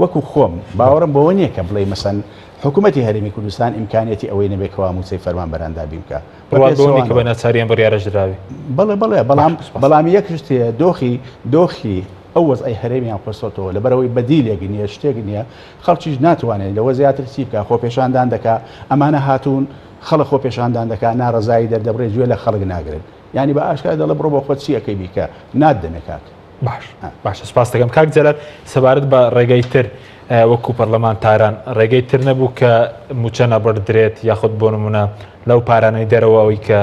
وەکو خۆم باوەڕم بەوە نییە کە بڵێی مەسەن حکوومەتی هەرێمی کوردستان ئیمکانیەتی ئەوەی نەبێ کەوا مووچەی فەرمانبەران دابین بکا. بە بڕوات بەوە نییە کە پێچەوانەوە. بە ناچاری ئەم بڕیارەش دراوی؟ بەڵێ بەڵێ، بەڵام باشە سوپاس. بەڵام یەک شت هەیە دۆخی دۆخی ئەو وەزعەی هەرێمیان خستۆتەوە لەبەرئەوەی بەدیلێک نییە شتێک نییە خەڵکیش ناتوانێت لەوە زیاتر چی بکا خۆپێشاندان دەکا ئەمانە هاتوون خەڵک خۆپێشاندان دەکا ناڕەزایی دەردەبڕێ گوێ لە خەڵک ناگرن یانی بە ئاشکرا دەڵێ بڕۆ بۆ خۆت چی ئەکەی بیکە ناتدەمێ کاک. باش باشە سپاس دەکەم کاک جەلال سەبارەت بە ڕێگەی تر وەکو پەرلەمانتاران ڕێگەی تر نەبوو کە موچە نەبڕدرێت یاخود بۆ نمونە لەو پارانەی دەرەوە ئەوەی کە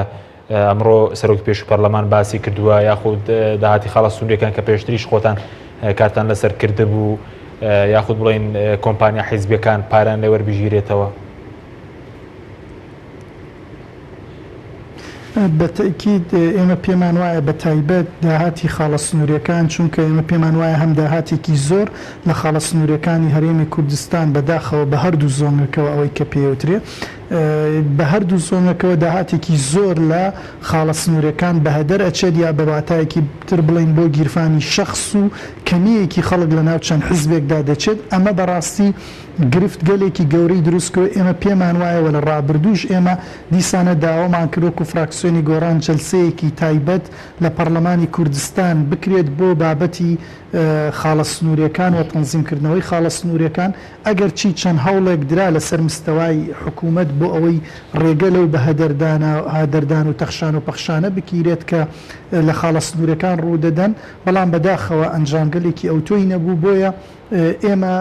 ئەمڕۆ سەرۆکی پێشوو پەرلەمان باسی کردووە یاخود داهاتی خاڵە سنووریەکان کە پێشتریش خۆتان کارتان لەسەر کردبوو یاخود بڵین کۆمپانیا حیزبیەکان پاران لێ وەربگیرێتەوە؟ بە تەئکید ئێمە پێمان وایە بە تایبەت داهاتی خاڵە سنووریەکان چونکە ئێمە پێمان وایە هەم داهاتێکی زۆر لە خاڵە سنووریەکانی هەرێمی کوردستان بەداخەوە بە هەردوو زۆنگەکەوە ئەوەی کە پێیوترێ بە هەردوو زۆنەکەوە داهاتێکی زۆر لە خاڵە سنوورەکان بەهەدەر ئەچێت یا بە واتایەکی تر بڵێین بۆ گیرفانی شەخس و کەمییەکی خەڵک لە ناو چەند حزبێکدا دەچێت ئەمە بەڕاستی گرفت گەلێکی گەورەی دروست کردوە ئێمە پێمان وایە وە لە ڕابردووش ئێمە دیسانە داوامان کرد وەکو فراکسیۆنی گۆڕان جەلسەیەکی تایبەت لە پەڕلەمانی کوردستان بکرێت بۆ بابەتی خاڵە سنوورێکان و تەنزیم کردنەوەی خاڵە سنوورێکان، ئەگەر چی چەند هەوڵێک درا لەسەر مستەوای حکوومەت بۆ ئەوەی ڕێگە لەو بەهەدەردانە هەدەردان و تەخشان و پەخشانە بگیرێت کە لە خاڵە سنوورەکان ڕوو دەدەن، بەڵام بەداخەوە ئەنجامگەلێکی ئەوتۆی نەبوو، بۆیە ئێمە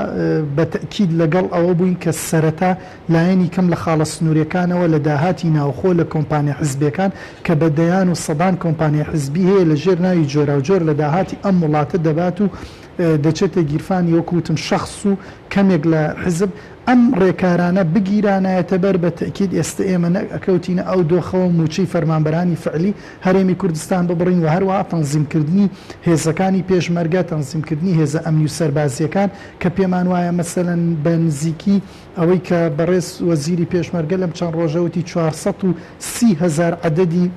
بە تەئکید لەگەڵ ئەوە بووین کە سەرەتا لایەنی کەم لە خاڵە سنووریەکانەوە لە داهاتی ناوخۆ لە کۆمپانیا حزبیەکان کە بە دەیان و سەدان کۆمپانیای حزبی هەیە لە ژێر ناوی جۆراوجۆر لە داهاتی ئەم وڵاتە دەبات و دەچێتە گیرفانی وەکو وتم شەخس و کەمێک لە حزب ئەم ڕێکارانە بگیرانایەتە بەر بە تەئکید ئێستە ئێمە نەک ئەکەوتینە ئەو دۆخەوە مووچەی فەرمانبەرانی فعلی هەرێمی کوردستان ببڕین و هەروەها تەنزیمکردنی هێزەکانی پێشمەرگە، تەنزیمکردنی هێزە ئەمنی و سەربازییەکان کە پێمان وایە مەسەلەن بە نزیکی ئەوەی کە بەڕێز وەزیری پێشمەرگە لەم چەند ڕۆژە وتی 430 هەزار عەدەدی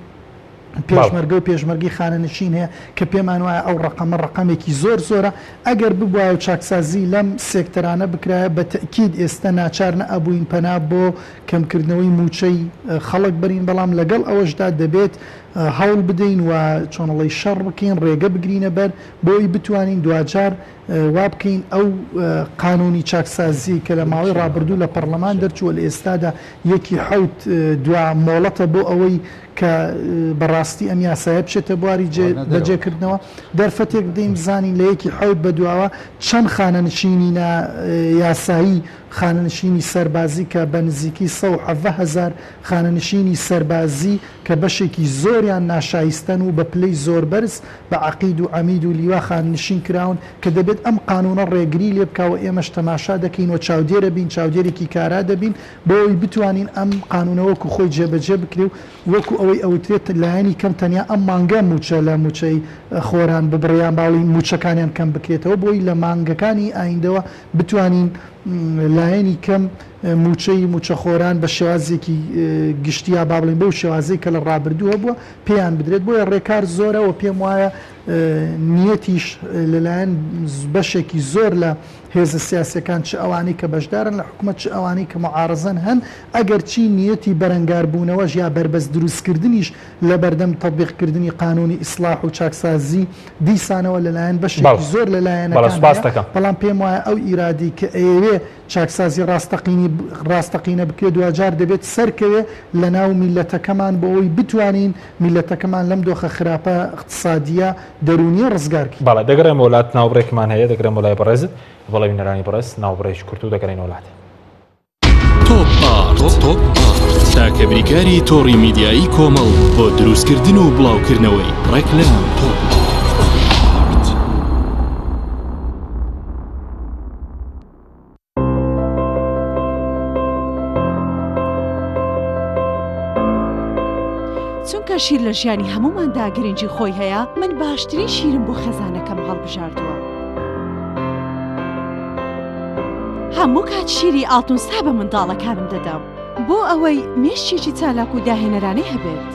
پێشمەرگە و پێشمەرگەی خانەنشین هەیە کە پێمان وایە ئەو ڕەقەمە ڕەقەمێکی زۆر زۆرە ئەگەر ببوایە و چاکسازی لەم سێکتەرانە بکرایە بە تەئکید ئێستە ناچار نەئەبووین پەنا بۆ کەمکردنەوەی مووچەی خەڵک بەرین، بەڵام لەگەڵ ئەوەشدا دەبێت هەوڵ بدەین و چۆنڵی شەڕ بکەین، ڕێگە بگرینە بەر بۆ ئەوەی بتوانین دواجار وا بکەین ئەو قانوونی چاکسازییەی کە لە ماوەی ڕابردوو لە پەڕلەمان دەرچووە لە ئێستادا یەکی حەوت دوا مۆڵەتە بۆ ئەوەی کە بە ڕاستی ئەم یاسایە بچێتە بواری جێ بەجێ کردنەوە دەرفەتێک بدەین بزانین لە یەکی حەوت بەدواوە چەند خانەنشینی نا یاسایی خانەنشینی سەربازی کە بە نزیکی 117,000 خانەنشینی سەربازی کە بەشێکی زۆریان ناشایستەن و بە پلەی زۆر بەرز بە عەقید و عەمید و لیوا خانەنشین کراون کە دەبێت ئەم قانوونە ڕێگری لێ بکا و ئێمەش تەماشا دەکەین و چاودێرە بین چاودێرێکی کارا دەبین بۆ ئەوەی بتوانین ئەم قانوونە وەکو خۆی جێبەجێ بکرێ و وەکو ئەوەی ئەوترێت لایەنی کەم تەنیا ئەم مانگە مووچە لە مووچەی خۆران ببڕێ یان باڵی مووچەکانیان کەم بکرێتەوە بۆی لە مانگەکانی ئایندەوە بتوانین. لایەنی کەم مووچەی مووچەخۆران بە شێوازێکی گشتی یا با بڵێین بەو شێوازەی کە لە ڕابردوو هەبووە پێیان بدرێت، بۆیە ڕێکار زۆرە و پێم وایە نیەتیش لەلایەن بەشێکی زۆر لە هێزە سیاسیەکان چ ئەوانەی کە بەشدارن لە حکومەت چ ئەوانەی کە موعارەزەن هەن، ئەگەرچی نیەتی بەرەنگاربوونەوەش یا بەربەست دروستکردنیش لەبەردەم تەتبیقکردنی قانونی ئیسڵاح و چاکسازی دیسانەوە لەلایەن بەشێکی زۆر لە لایەنەکان هەیە، بەڵام پێم وایە ئەو ئیرادەی کە ئەیەوێ چاکسازی ڕاستەقینی ڕاستەقینە بکرێت دواجار دەبێت سەرکەوێ لەناو میللەتەکەمان بۆ ئەوەی بتوانین میللەتەکەمان لەم دۆخە خراپە اقتصادیە دەروونیە ڕزگار کەین. بەڵێ دەگەڕێمەوە لات ناوبڕێکمان هەیە دەگەڕێمەوە لای بەڕێزت بەڵێ بینەرانی بەڕێز ناوبڕێکی کورت و دەگەڕێینەوە لات. تۆپ ئارت تۆپ ئارت تاکە بریکاری تۆڕی میدیایی کۆمەڵ بۆ دروستکردن و بڵاوکردنەوەی ڕێکلام تۆپ ئارت. چونکە شیر لە ژیانی هەمووماندا گرنگی خۆی هەیە، من باشترین شیرم بۆ خێزانەکەم هەڵبژاردووە. هەموو کات شیری ئاڵتونسا بە منداڵەکانم دەدەم بۆ ئەوەی مێشکێکی چالاک و داهێنەرانەی هەبێت.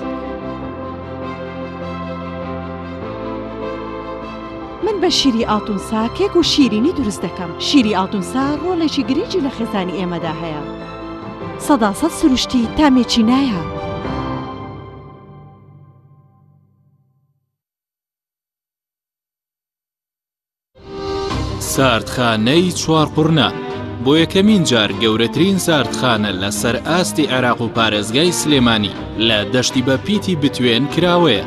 من بە شیری ئاڵتونسا کێک و شیرینی دروست دەکەم. شیری ئاڵتونسا ڕۆڵێکی گرنگی لە خێزانی ئێمەدا هەیە. سەداسەد سروشتی تامێکی نایاب. ساردخانەی چوارقوڕنە بۆ یەکەمین جار گەورەترین ساردخانە لە سەر ئاستی عێراق و پارێزگای سلێمانی لە دەشتی بە پیتی بتوێن کراوەیە.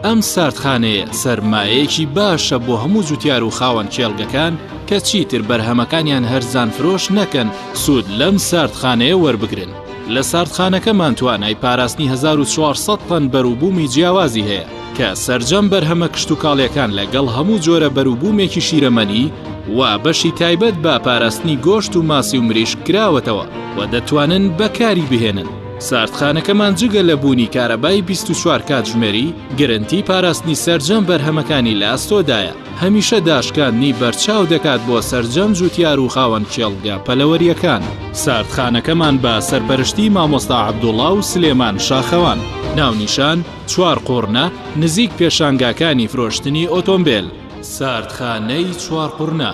ئەم ساردخانەیە سەرمایەیەکی باشە بۆ هەموو جوتیار و خاوەن کێڵگەکان کە چیتر بەرهەمەکانیان هەرزان فرۆش نەکەن سوود لەم ساردخانەیە وەربگرن. لە ساردخانەکەمان توانای پاراستنی 1400 تەن بەروبوومی جیاوازی هەیە کە سەرجەم بەرهەمە کشتوکاڵیەکان لەگەڵ هەموو جۆرە بەروبوومێکی شیرەمەنی و بەشی تایبەت بە پاراستنی گۆشت و ماسی و مریشک کراوەتەوە و دەتوانن بەکاری بهێنن. ساردخانەکەمان جگە لە بوونی کارەبای 24 کاتژمێری، گرنتی پاراستنی سەرجەم بەرهەمەکانی لە ئەستۆدایە، هەمیشە داشکاندنی بەرچاو دەکات بۆ سەرجەم جوتیار و خاوەن کێڵگە پەلەوەرییەکان. ساردخانەکەمان بە سەرپەرشتی مامۆستا عەبدوڵا و سلێمان شاخەوان. ناونیشان، چوارقوڕنە، نزیک پێشانگاکانی فرۆشتنی ئۆتۆمبێل. ساردخانەی چوارقوڕنە.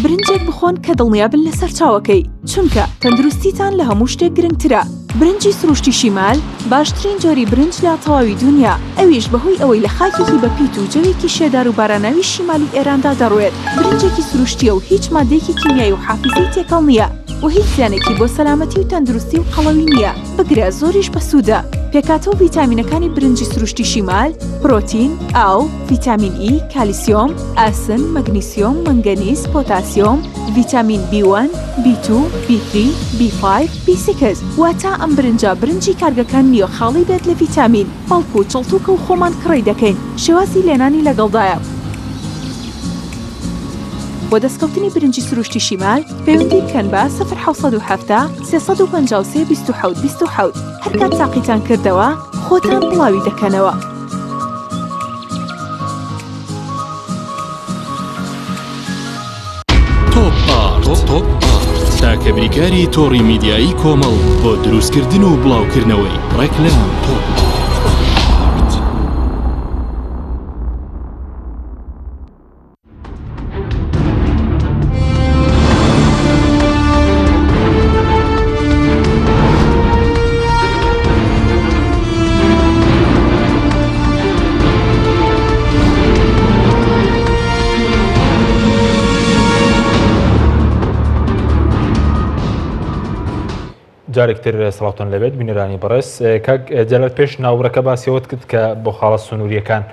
برنجێک بخۆن کە دڵنیابن لە سەرچاوەکەی، چونکە تەندروستیتان لە هەموو شتێک گرنگترە. برنجی سروشتی شیمال باشترین جۆری برنج لە تەواوی دونیا، ئەویش بەهۆی ئەوەی لە خاکێکی بەپیت و جەوێکی شێدار و باراناوی شیمالی ئێراندا دەڕوێت، برنجێکی سروشتییە و هیچ ماددەیەکی کیمیایی و حافیزەی تێکەڵ نییە و هیچ زیانێکی بۆ سەلامەتی و تەندروستی و قەڵەوی نییە، بگرە زۆریش بەسوودە. پێکهاتە و ڤیتامینەکانی برنجی سروشتی شیمال، پرۆتین، ئاو، ڤیتامین ئی، کالیسیۆم، ئاسن، مەگنیسیۆم، مەنگەنیز، پۆتاسیۆم، ڤیتامین بی وەن، بی تو، بی تری، بی فایڤ، بی سیکس، واتە ئەم برنجە برنجی کارگەکان نییە خاڵی بێت لە ڤیتامین، بەڵکو چڵتوکە و خۆمان کڕی دەکەین، شێوازی لێنانی لەگەڵدایە. بۆ دەستکەوتنی برنجی سروشتی شیمال پەیوەندی بکەن بە، سفر 770 353 27 27، هەرکات تاقیتان کردەوە خۆتان بڵاوی دەکەنەوە. تۆپ ئارت تۆپ ئارت تاکە بریکاری تۆڕی میدیایی کۆمەڵ بۆ دروستکردن و بڵاوکردنەوەی ڕێکلام تۆپ ئارت. جارێکتر سڵاوتان لەبێت بینەرانی بەڕێز کاک جەلال پێش ناوبڕەکە باسیەوەت کرد کە بۆ خاڵە سنووریەکان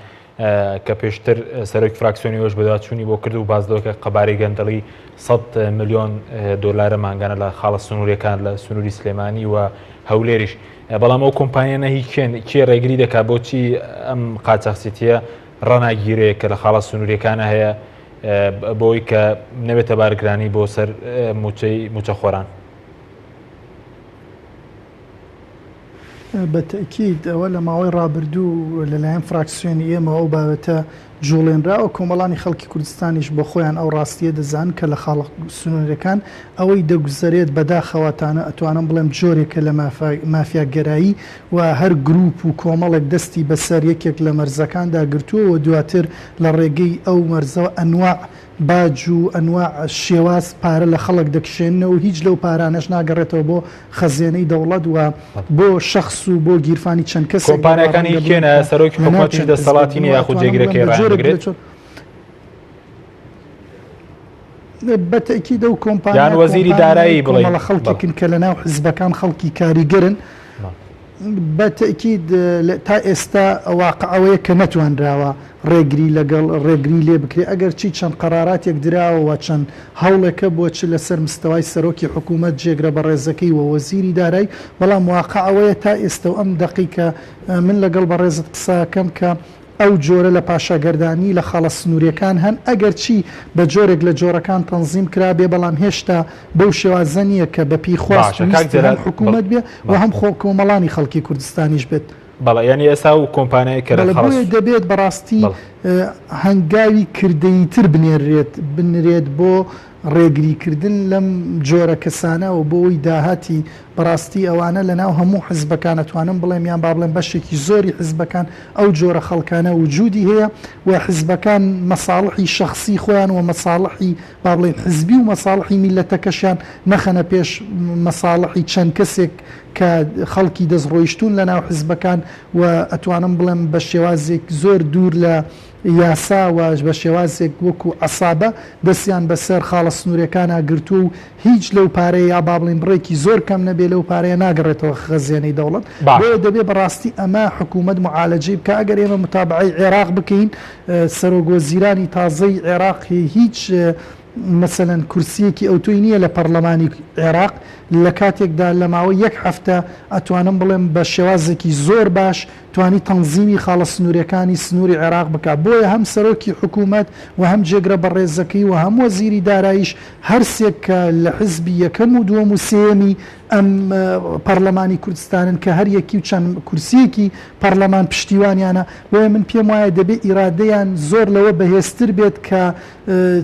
کە پێشتر سەرۆکی فراکسیۆنی ئێوەش بەدواداچوونی بۆ کرد و باس لەوە کە قەبارەی گەندەڵی 100 ملیۆن دۆلارە مانگانە لە خاڵە سنووریەکان لە سنووری سلێمانی و هەولێریش بەڵام ئەو کۆمپانیانە هی کێن کێ ڕێگری دەکات بۆچی ئەم قاچاخچێتیە ڕاناگیرێ کە لە خاڵە سنووریەکانە هەیە بۆی کە نەبێتە بارگرانی بۆ سەر موچەی موچەخۆران. بە تەئکید ئەوە لە ماوەی ڕابردوو لەلایەن فراکسیۆنی ئێمەوە ئەو بابەتە جوڵێنراوە، کۆمەڵانی خەڵکی کوردستانیش بۆ خۆیان ئەو ڕاستییە دەزانن کە لە خاڵە سنوورەکان ئەوەی دەگوزەرێت بەداخەوە تانە ئەتوانم بڵێم جۆرێکە لە مافیاگەرایی و هەر گروپ و کۆمەڵێک دەستی بەسەر یەکێک لە مەرزەکاندا گرتووە و دواتر لە ڕێگەی ئەو مەرزەوە ئەنواع باج و ئەنواع شێواز پارە لە خەڵک دەکشێننەوە و هیچ لەو پارانەش ناگەڕێتەوە بۆ خەزێنەی دەوڵەت و بۆ شەخس و بۆ گیرفانی چەند کەسێک بە کۆمپانیاکان ڕەنگە هی بڵێم کێن؟ کە سەرۆکی لەناو حکومەتیش چەند حزبێک دەسەڵاتی بن نییە و یاخود ئەتوانم بڵێم جێگرەکەی بە ڕایان جۆرێک لە بگرێت؟ چۆن بە تەئکید ئەو یان کۆمپانیا وەزیری کۆمپانیای دارایی بڵێین کۆمەڵە بەڵێ. خەڵکێکن کە لەناو حزبەکان خەڵکی کاریگەرن بەڵێ. بە تەئکید تا ئێستا واقع ئەوەیە کە نەتوانراوە ڕێگری لەگەڵ ڕێگری لێ بکرێ ئەگەرچی چەند قەراراتێک دراوە و چەند هەوڵێک هەبووە چ لەسەر مستەوای سەرۆکی حکوومەت جێگرە بەڕێزەکەی و وەزیری دارای بەڵام واقع ئەوەیە تا ئێستە و ئەم دەقیکە من لەگەڵ بەڕێزت قسە ئەکەم کە ئەو جۆرە لە پاشاگەردانی لە خاڵە سنوورییەکان هەن، ئەگەرچی بە جۆرێک لە جۆرەکان تەنزیم کرابێ، بەڵام هێشتا بەو شێوازە نییە کە بە پێی خواست باشە و کاک ویستی هەم جەلال حکوومەت بێ و بەڵێ. هەم خۆ کۆمەڵانی خەڵکی کوردستانیش بێت. بەڵێ یانی ئێستا ئەو کۆمپانیای کە لە بەڵێ خاڵە بۆیە دەبێت بەڕاستی بەڵێ. هەنگاوی کردەییتر بنێرێت بنرێت بۆ ڕێگریکردن لەم جۆرە کەسانە و بۆ ئەوەی داهاتی بەڕاستی ئەوانە لەناو هەموو حزبەکان ئەتوانم بڵێم یان با بڵێم بەشێکی زۆری حزبەکان ئەو جۆرە خەڵکانە وجودی هەیە و حزبەکان مەساڵحی شەخسی خۆیان و مەساڵحی با بڵێین حزبی و مەساڵحی میللەتەکەشیان نەخەنە پێش مەساڵحی چەند کەسێک کە خەڵکی دەستڕۆیشتوون لەناو حزبەکان و ئەتوانم بڵێم بە شێوازێک زۆر دوور لە یاسا و بە شێوازێک وەکو عەسابە دەستیان بەسەر خاڵە سنوورێکانا گرتووە و هیچ لەو پارەیە یا با بڵێین بڕێکی زۆر کەم نەبێ لەو پارەیە ناگەڕێتەوە خەزێنەی دەوڵەت باشە. بۆیە دەبێ بەڕاستی ئەمە حکوومەت موعالەجەی بکا ئەگەر ئێمە متابەعەی عێراق بکەین سەرۆک وەزیرانی تازەی عێراق هیچ مەسەلەن کورسییەکی ئەوتۆی نییە لە پەڕلەمانی عێراق لە کاتێکدا لە ماوەی یەک هەفتە ئەتوانم بڵێم بە شێوازێکی زۆر باش توانی تەنزیمی خاڵە سنووریەکانی سنووری عێراق بکا بۆیە هەم سەرۆکی حکوومەت و هەم جێگرە بەڕێزەکەی و هەم وەزیری داراییش هەرسێک کە لە حزبی یەکەم و دووەم و سێیەمی ئەم پەڕلەمانی کوردستانن کە هەر یەکی و چەند کورسییەکی پەڕلەمان پشتیوانیانە بۆیە من پێم وایە دەبێ ئیرادەیان زۆر لەوە بەهێزتر بێت کە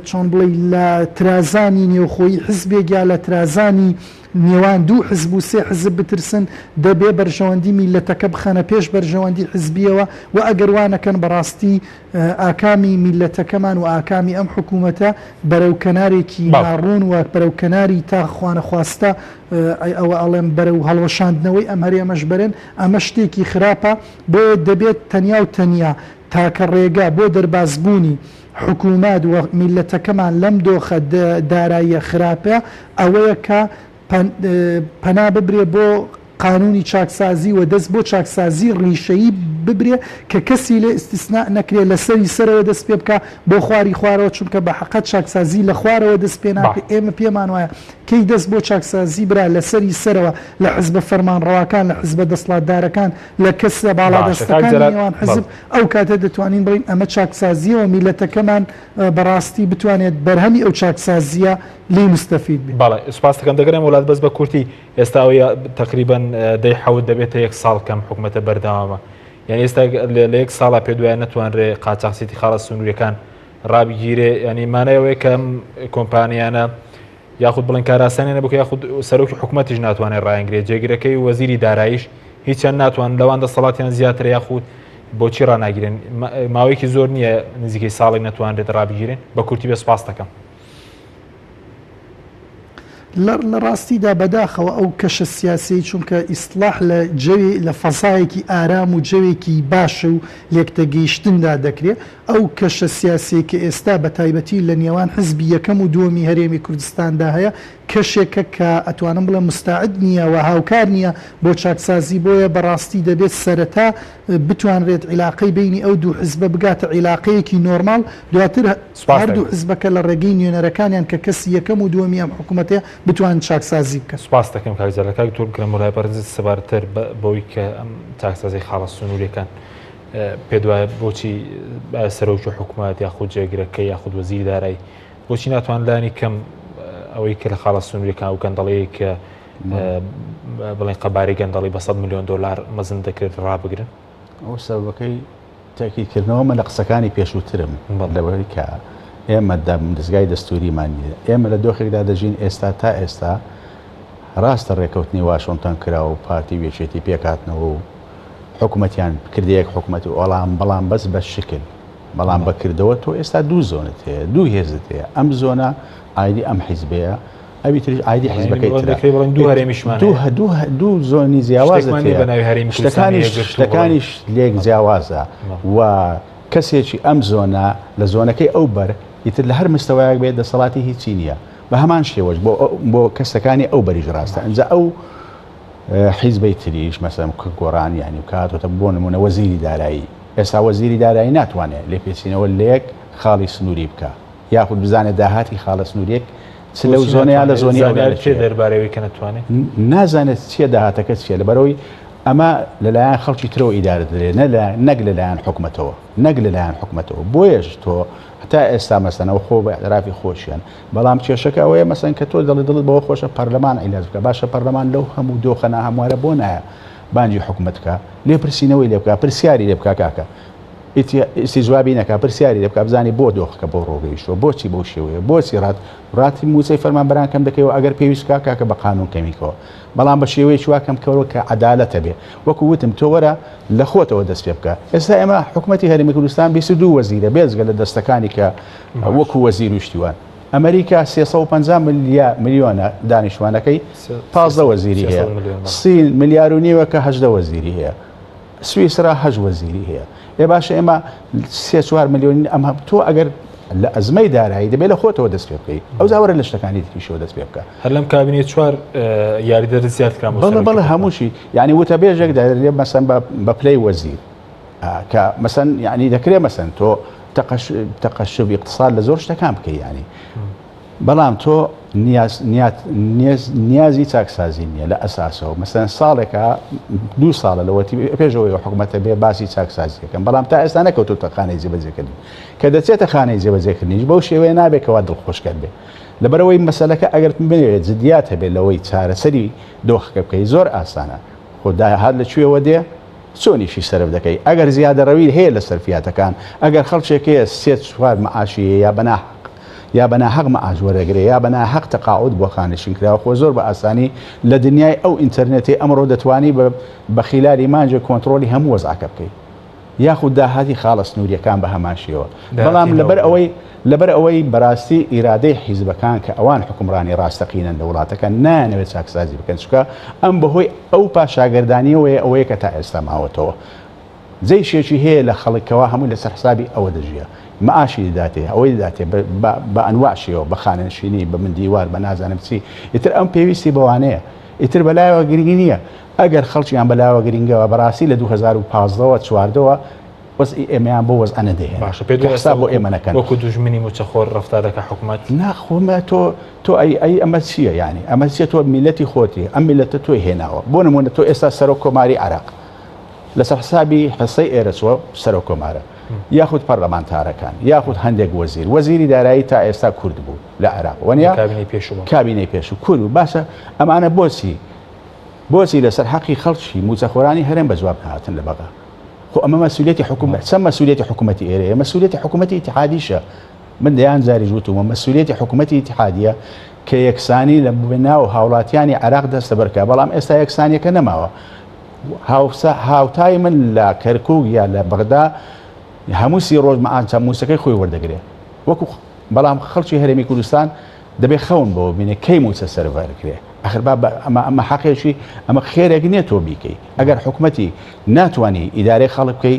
چۆن بڵێی لە ترازانی نێوخۆیی حزبێک یا لە ترازانی نێوان دوو حزب و سێ حزب بترسن، دەبێ بەرژەوەندی میللەتەکە بخەنە پێش بەرژەوەندی حزبییەوە و ئەگەر وا نەکەن بەڕاستی ئاکامی میللەتەکەمان و ئاکامی ئەم حکوومەتە بەرەو کەنارێکی ناڕوون و بەرەو کەناری تا خوانەخواستە ئەوە ئەڵێم بەرەو هەڵوەشاندنەوەی ئەم هەرێمەش بەرن، ئەمە شتێکی خراپە، بۆیە دەبێت تەنیا و تەنیا تاکە ڕێگا بۆ دەربازبوونی حکوومەت و میللەتەکەمان لەم دۆخە داراییە خراپە ئەوەیە کە پەنا ببرێ بۆ قانوونی چاکسازی و دەست بۆ چاکسازی ڕیشەیی ببرێ کە کەسی لێ ئیستیسناء نەکرێ لە سەری سەرەوە دەست پێ بکا بۆ خواری خوارەوە چونکە بە حەقەت چاکسازی لە خوارەوە دەست پێ ناکرێ ئێمە پێمان وایە کەی دەست بۆ چاکسازی برا لە سەری سەرەوە لە حزبە فەرمانڕەواکان لە حزبە دەسڵاتدارەکان لە کەسە باشە کاک باڵادەستەکانی جەلال نێوان بەڵێ. حزب ئەو کاتە دەتوانین بڵێین ئەمە چاکسازییە و میللەتەکەمان بەڕاستی بتوانێت بەرهەمی ئەو چاکسازییە لێی موستەفید بێ. بەڵێ سوپاست دەکەم دەگەرێم وڵات بەس بە کورتی ئێستا ئەوەی تەقریبەن دەی حەوت دەبێتە یەک ساڵ کەم حکومەتە بەردەوامە یعنی ئێستا لە یەک ساڵا پێ دوایە نەتوانرێ قاچاخچێتی خاڵە سنووریەکان ڕابگیرێ ینی مانای ئەوەیە کە ئەم کۆمپانیانە یاخود بڵێن کاراسانیانە بکە یاخود سەرۆکی حکوومەتیش ناتوانێت ڕایانگرێت جێگرەکەی وەزیری داراییش هیچیان ناتوان لەوان دەسەڵاتیان زیاترە یاخود بۆچی ڕناگیرن ماوەیەکی زۆر نییە نزیکەی ساڵێک نەتوانرێت ڕابگیرن بە کورتی بێ سپاس دەکەم. لە ڕاستیدا بەداخەوە ئەو کەشە سیاسیەی چونکە ئیسڵاح لە جەوی لە فەزایەکی ئارام و جەوێکی باش و لێکتەگەیشتندا دەکرێ ئەو کەشە سیاسیەی کە ئێستا بە تایبەتی لە نێوان حزبی یەکەم و دووەمی هەرێمی کوردستاندا هەیە کەشێکە کە ئەتوانم بڵێم مستاعد نییە و هاوکار نییە بۆ چاکسازی بۆیە بەڕاستی دەبێت سەرەتا بتوانرێت عیلاقەی بەینی ئەو دوو حزبە بگاتە عیلاقەیەکی نۆرماڵ دواتر سوپاس هەردوو دەکەم. حزبەکە لە ڕێگەی نوێنەرەکانیان کە کەسی یەکەم و دووەمی ئەم حکوومەتەیە بتوانن چاکسازی بکەن. سوپاس دەکەم کاک جەلال. کاک دکتۆر بکرم مولای بەڕێزت سەبارەتتر بەوەی کە ئەم چاکسازی خاڵە سنووریەکان پێت وایە بۆچی سەرۆکی حکوومەت یاخود جێگرەکەی یاخود وەزیری دارایی بۆچی ناتوان لانی کەم ئەوەی کە لە خاڵە سنووریەکان و گەندەڵەیە کە بڵێن قەبارەی گەندەڵی بە 100 میلیۆن دلار مەزن دەکرێت ڕابگرن؟ ئەو سەبەکەی تاکیدکردنەوەمە لە قسەکانی پێشووترم لەوەی کە ئێمە دەزگای دەستوریمان نییە ئێمە لە دۆخێکدا دەژین ئێستا تا ئێستا ڕاستە ڕێکەوتنی واشنتۆن کرا و پارتی و یەکێتی پێکهاتنەوە و حکومەتیان کردە یەک حکومەت و ئەڵام بەڵام بەس بە شکل بەڵام بەکردەوە تۆ ئێستا دوو زۆنت هەیە دوو هێزت هەیە ئەم زۆنە ئایدی ئەم حیزبەیە ئەوی تریش ئایدی حیزبەکەی ترە دوو هەرێمیشمان دوو دوو دوو زۆنی جیاوازت هەیە بە ناوی هەرێمی شتەکانیش شتەکانیش لێک جیاوازە و کەسێکی ئەم زۆنە لە زۆنەکەی ئەو بەر ئیتر لە هەر مستەوایەک بێت دەسەڵاتی هیچی نییە بە هەمان شێوەش بۆ بۆ کەسەکانی ئەو بەریش ڕاستە ئەنجا ئەو حیزبەی تریش مەسەم گۆڕان یانی و کاتۆتە بۆ نمونە وەزیری دارایی ئێستا وەزیری دارایی ناتوانێت لێپێچینەوە لەیەک خاڵی سنووری بکە یاخود بزانێت داهاتی خاڵە سنووریەک چ لەو زۆنە یا لە زۆنی ئەودا چێ دەربارەوەی کە نەتوانێت نازانێت چییە داهاتەکە چییە لەبەرەوەی ئەمە لەلایەن خەڵکی ترەوە ئیدارە دەدرێت نەک لەلایەن حکومەتەوە نەک لەلایەن حکومەتەوە بۆیەش تۆ هەتا ئێستا مەسەنەوە خۆ بە ئیعترافی خۆشیان بەڵام کێشەکە ئەوەیە مەسەن کە تۆ دەڵێ دڵت بەوە خۆشە پەرلەمان عیلاج بکە باشە پەرلەمان لەو هەموو دۆخە ناهەموارە بۆ نایە بانگی حکومەت بکە لێپرسینەوەی لێ بکە پرسیاری لێ بکە کاکە ئیستیجوابی نەکا پرسیاری لێ بکە بزانانی بۆ دۆخەکە بۆ ڕۆگەیشتووە بۆچی بەو شێوەیە بۆچی ڕات ڕاتی موچەی فەرمانبەران کەم دەکەیەوە ئەگەر پێویست کا کاکە بە قانون کەمیکەوە بەڵام بە شێوەیەکی وا کەم کەوە کە عەدالەتە بێ وەکو وتم تۆ وەرە لە خۆتەوە دەست پێ بکە ئێستا ئێمە حکومەتی هەرێمی کوردستان 22 وەزیرە بێجگە لە دەستەکانی کە وەکو وەزیر و شتیوان ئەمریکا 350 ملیۆنە دانیشتوانەکەی 15 وەزیری هەیە سین ملیار و نیوەکە 18 وەزیری هەیە سویسرا هەشت وەزیری هەیە. ئێ باشە ئێمە سێ چوار ملیۆنین ئەم تۆ ئەگەر لە ئەزمەی دارایی دەبێت لە خۆتەوە دەست پێ بکەی ئەو زاوەرە لە شتەکانی تریشەوە دەست پێ بکە هەر لەم کابینەی چوار یاریدەر زیاد کران بەڵێ بەڵێ هەمووشی یعنی وتە بێژێک دەرێ مەسەن بە پلەی وەزیر کە مەسەن یعنی دەکرێ مەسەن تۆ تەقەشب اقتصاد لە زۆر شتەکان بکەی یعنی بەڵام تۆ نیازی چاکسازی نییە لە ئەساسەوە مەسەن ساڵێکە دوو ساڵە لەوەتی پێشەوەی حکوومەتە بێ باسی چاکسازیەکەم بەڵام تا ئێستا نەکەوتوتە خانەی جێبەجێکردن کە دەچێتە خانەی جێبەجێکردنیش بەو شێوەیە نابێت کەوا دڵخۆشکەر بێ لەبەرەوەی مەسەلەکە ئەگەر بنێت جدیات هەبێت لەوەی چارەسەری دۆخەکە بکەی زۆر ئاسانە خۆ داهات لە کوێوە دێ چۆنیشی سەرف دەکەی ئەگەر زیادەڕەوی هەیە لە سەرفیاتەکان ئەگەر خەڵکێک هەیە سێ چوار مەعاشی هەیە یا بەناحەق یا بە ناحەق مەعاش وەرەگرێ یا بە ناحەق تەقاعود بۆ خانەنشین کراوە خۆ زۆر بە ئاسانی لە دنیای ئەو ئینتەرنێتەی ئەمڕۆ دەتوانی بە بە خیلالی مانجێک کۆنتڕۆلی هەموو وەزعەکە بکەی یاخود داهاتی خاڵە سنووریەکان بە هەمان شێوە بەڵام لەبەر ئەوەی لەبەر ئەوەی بەراستی ئیرادەی حیزبەکان کە ئەوان حوکمڕانی ڕاستەقینەن لە وڵاتەکە نایانەوێت چاکسازی بکەن چونکە ئەم بەهۆی ئەو پاشاگەردانیەوەیە ئەوەیە کە تا ئێستا ماوەتەوە جەیشێکی هەیە لە خەڵک کەوا هەمووی لەسەر حسابی ئەوە دەژیا مەعاشی دەداتێ ئەوەی دەداتێ بە ئەنواع شێوە بە خانەنشینی بە من دیوار بە نازانم چی ئیتر ئەم پێویستی بەوانەیە ئیتر بەلایەوە گرنگ نییە ئەگەر خەڵکیان بەلاوە گرنگەوە بەڕاستی لە 2015ەوە چواردەوە وەزعی ئێمەیان بۆ وەزعە نەدەهێنا باشە پێت کە حساب بۆ ئێمە نەکەن وەکو دوژمنی موچەخۆر ڕەفتار دەکا حکومەت؟ نا خۆ تۆ تۆ ئەی ئەی ئەمە چییە یانی ئەمە چییە تۆ میلەتی خۆتی ئەم میلەتە تۆی هێناوە بۆ نمونە تۆ ئێستا سەرۆک کۆماری عێراق لەسەر حسابی حسەی ئێرە چووە سەرۆک کۆمارە یاخود پەرلەمانتارەکان یاخود هەندێک وەزیر وەزیری دارایی تا ئێستا کورد بوو لە عێراق وەنیا کابینەی پێشوو بوو. کابینەی پێشوو کورد بوو باشە ئەمانە بۆچی بۆچی لەسەر حەقی خەڵکی مووچەخۆرانی هەرێم بە جواب نەهاتن لە بەغا خۆ ئەمە مەسولیەتی حکوومەت چەند مەسولیەتی حکوومەتی ئێرەیە مەسولیەتی حکوومەتی ئیتحادیشە من دەیان جاریش وتومە مەسولیەتی حکوومەتی ئیتحادیە کە یەکسانی لە ناو هاوڵاتیانی عێراق دەستەبەر بکا بەڵام ئێستا یەکسانیەکە نەماوە هاوتای من لە کەرکوک یا لە بەغدا هەموو سی ڕۆژ مەعاچە مووچەکەی خۆی وەردەگرێ وەکو بەڵام خەڵکی هەرێمی کوردستان دەبێ خەون بەوە بینێ کەی مووچە سەرڤەر کرێ ئەخر با ئەمە ئەمە حەقێکی ئەمە خێرێک نییە تۆ بیکەی ئەگەر حکومەتی ناتوانانی ئیدارەی خەڵک بکەی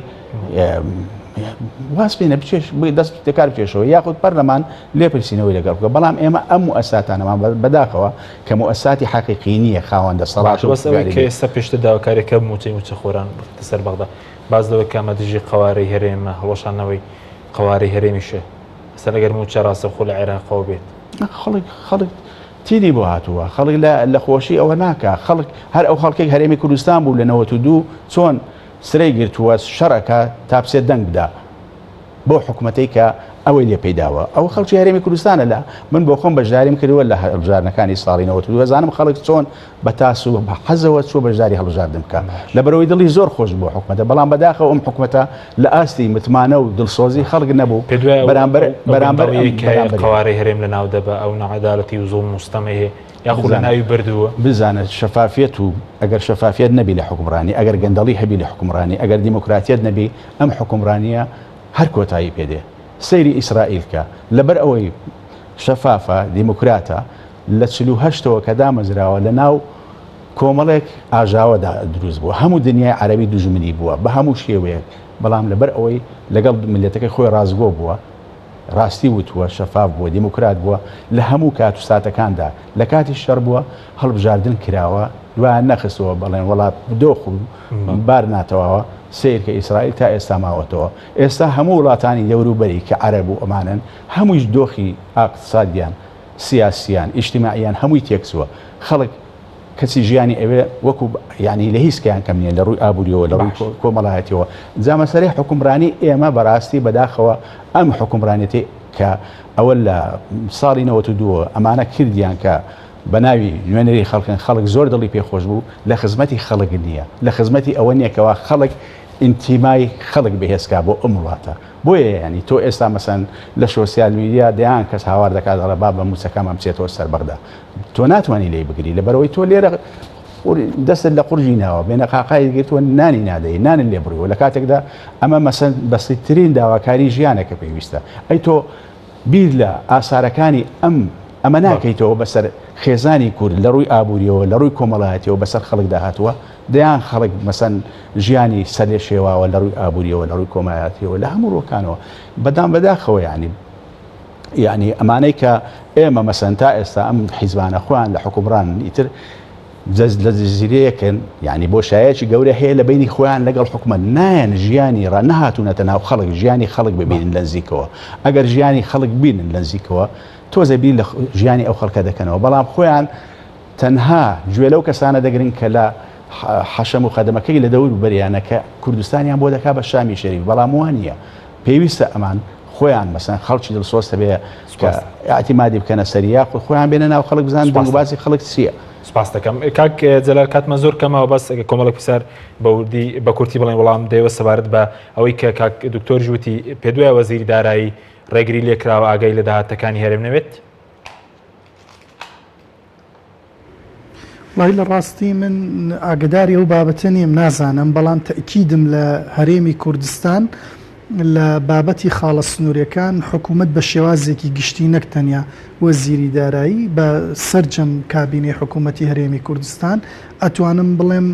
واز بێنە بچێش دەست دەکار بکێشەوە یاخود پەرلەمان لێپرسینەوەی لەگەڵ بکە بەڵام ئێمە ئەم موئەسساتانەمان بەداخەوە کە موئەسساتی حەقیقی نییە خاوەن دەسەڵات و بەس ئەوەی کە ئێستا پێشتر داواکاریەکە مووچەی مووچەخۆران بخرێتە سەر بەغدا باس لەوەی کە ئەمە دژی قەوارەی هەرێمە هەڵوەشاندنەوەی قەوارەی هەرێمیشە ئێستا ئەگەر مووچە ڕاستەوخۆ لە عێراقەوە بێت خەڵک خەڵک تینی بۆ هاتووە خەڵک لە خۆشی ئەوە ناکا خەڵک هەر ئەو خەڵکێک هەرێمی کوردستان بوو لە 92 چۆن سرەی گرتووە شەڕەکە تا بچێت دەنگ بدا بەو حکومەتەی کە ئەوەی لێ پەیداوە ئەو خەڵکی هەرێمی کوردستانە لە من بۆ خۆم بەشداریم کردووە لە هەڵبژاردنەکانی ساڵی 92 ئەزانم خەڵک چۆن بە تاس و بە حەزەوە چووە بەشداری هەڵبژاردن بکا لەبەرئەوەی دڵی زۆر خۆش بوو حکومەتە بەڵام بەداخەوە ئەم حکومەتە لە ئاستی متمانە و دڵسۆزی خەڵک نەبوو بەرامبەر بەرامبەر قەوارەی هەرێم لە ناو دەبا ئەو نەعەدالەتی و زوڵم و ستەمەی هەیە یاخود لە ناوی بردووە. بزانە شەفافیەت و ئەگەر شەفافیەت نەبی لە حوکمڕانی ئەگەر گەندەڵی هەبی لە حوکمڕانی ئەگەر دیموکراتیەت نەبی ئەم حوکمڕانیە هەر کۆتایی پێ دێ سەیری ئیسرائیل کە لەبەر ئەوەی شەفافە دیموکراتە لە 48ەوە کە دامەزراوە لە ناو کۆمەڵێک ئاژاوەدا دروست بووە هەموو دنیای عەرەبی دوژمنی بووە بە هەموو شێوەیەک بەڵام لەبەر ئەوەی لەگەڵ میللەتەکەی خۆی ڕاستگۆ بووە ڕاستی وتووە، شەفاف بووە، دیموکرات بووە، لە هەموو کات و ساتەکاندا، لە کاتی شەڕ بووە، هەڵبژاردن کراوە، دوایان نەخستووە بەڵێن وەڵا دۆخ و بار ناتەواوە، سەیرکە ئیسرائیل تا ئێستا ماوەتەوە. ئێستا هەموو وڵاتانی دەوروبەری کە عەرەب و ئەمانەن، هەموویش دۆخی ئاقتسادیان، سیاسیان، ئیجتیماعیان هەمووی تێکچووە. خەڵک کەچی ژیانی ئەوێ وەکو یعنی لە هیچ کەیان کەم نییە لە ڕووی ئابووریەوە لە ڕووی کۆمەڵایەتیەوە جا مەسەلەی حوکمڕانی ئێمە بەڕاستی بەداخەوە ئەم حوکمڕانێتی کە ئەوە لە ساڵی 92 ئەمانە کردیان کە بە ناوی نوێنەری خەڵکن خەڵک زۆر دڵی پێخۆش بوو لە خزمەتی خەڵک نییە لە خزمەتی ئەوە نییە کەوا خەڵک ئینتیمای خەڵک بەهێزکا بۆ ئەم وڵاتە بۆیە یانی تۆ ئێستا مەسەن لە شۆسیال میدیا دەیان کەس هاوار دەکات دەڵێ با بە موچەکەمان بچێتەوە سەر بەغدا تۆ ناتوانانی لێی بگری لەبەرەوەی تۆ لێرە دەستت لە قورجی ناوە بێنە قاقای گرتووە نانی نادەی نانت لێ بڕیوە لە کاتێکدا ئەمە مەسەن بەسیترین داواکاری ژیانە کە پێویستە ئەی تۆ بیر لە ئاسارەکانی ئەم ئەمە ناکەیتەوە بەسەر خێزانی کورد لە ڕووی ئابووریەوە لە ڕووی کۆمەڵایەتیەوە بەسەر خەڵکدا هاتووە دەیان خەڵک مەسەن ژیانی سەرلێ شێواوە لە ڕووی ئابووریەوە لە ڕووی کۆمەڵایەتیەوە لە هەموو ڕووەکانەوە بەدام بەداخەوە یعنی یعنی ئەمانەی کە ئێمە مەسەن تا ئێستا ئەم حیزبانە خۆیان لە حکومڕان ئیتر لە جزیرەیەکن یعنی بۆشایەکی گەورە هەیە لە بینی خۆیان لەگەڵ حکومەت نایەن ژیانی ڕا نەهاتوونەتە ناو خەڵک ژیانی خەڵک ببینن لە نزیکەوە ئەگەر ژیانی خەڵک بینن لە نزیکەوە تۆزێ بیر لە ژیانی ئەو خەڵکە دەکەنەوە بەڵام خۆیان تەنها گوێ لەو کەسانە دەگرن کە لە حەشەم و خەدەمەکەی لە دەور بەریانە کە کوردستانیان بۆ دەکا بە شامی شەریف بەڵام وا نییە پێویستە ئەمان خۆیان مەسەن خەڵکی دڵسۆز هەبێ کە ئیعتیمادی بکەنە سەری یاخود خۆیان بێنە ناو خەڵک بزانن دەنگ و باسی خەڵک چییە. سپاس دەکەم کاک جەلال کاتمان زۆر کەمەوە بەس کۆمەڵێک پرسیار بە وردی بە کورتی بڵێن وەڵام دەیەوە سەبارەت بە ئەوەی کە کاک دکتۆریش وتی پێدوایە وەزیری دارایی ڕێگری لێکراوە ئاگای لە داهاتەکانی هەرێم نەبێت؟ وەڵی لە ڕاستی من ئاگداری ئەو بابەتە نیم نازانم بەڵام تەئکیدم لە هەرێمی کوردستان لە بابەتی خاڵە سنوورەکان حکوومەت بە شێوازێکی گشتی نەک تەنیا وەزیری دارایی بە سەرجەم کابینەی حکوومەتی هەرێمی کوردستان ئەتوانم بڵێم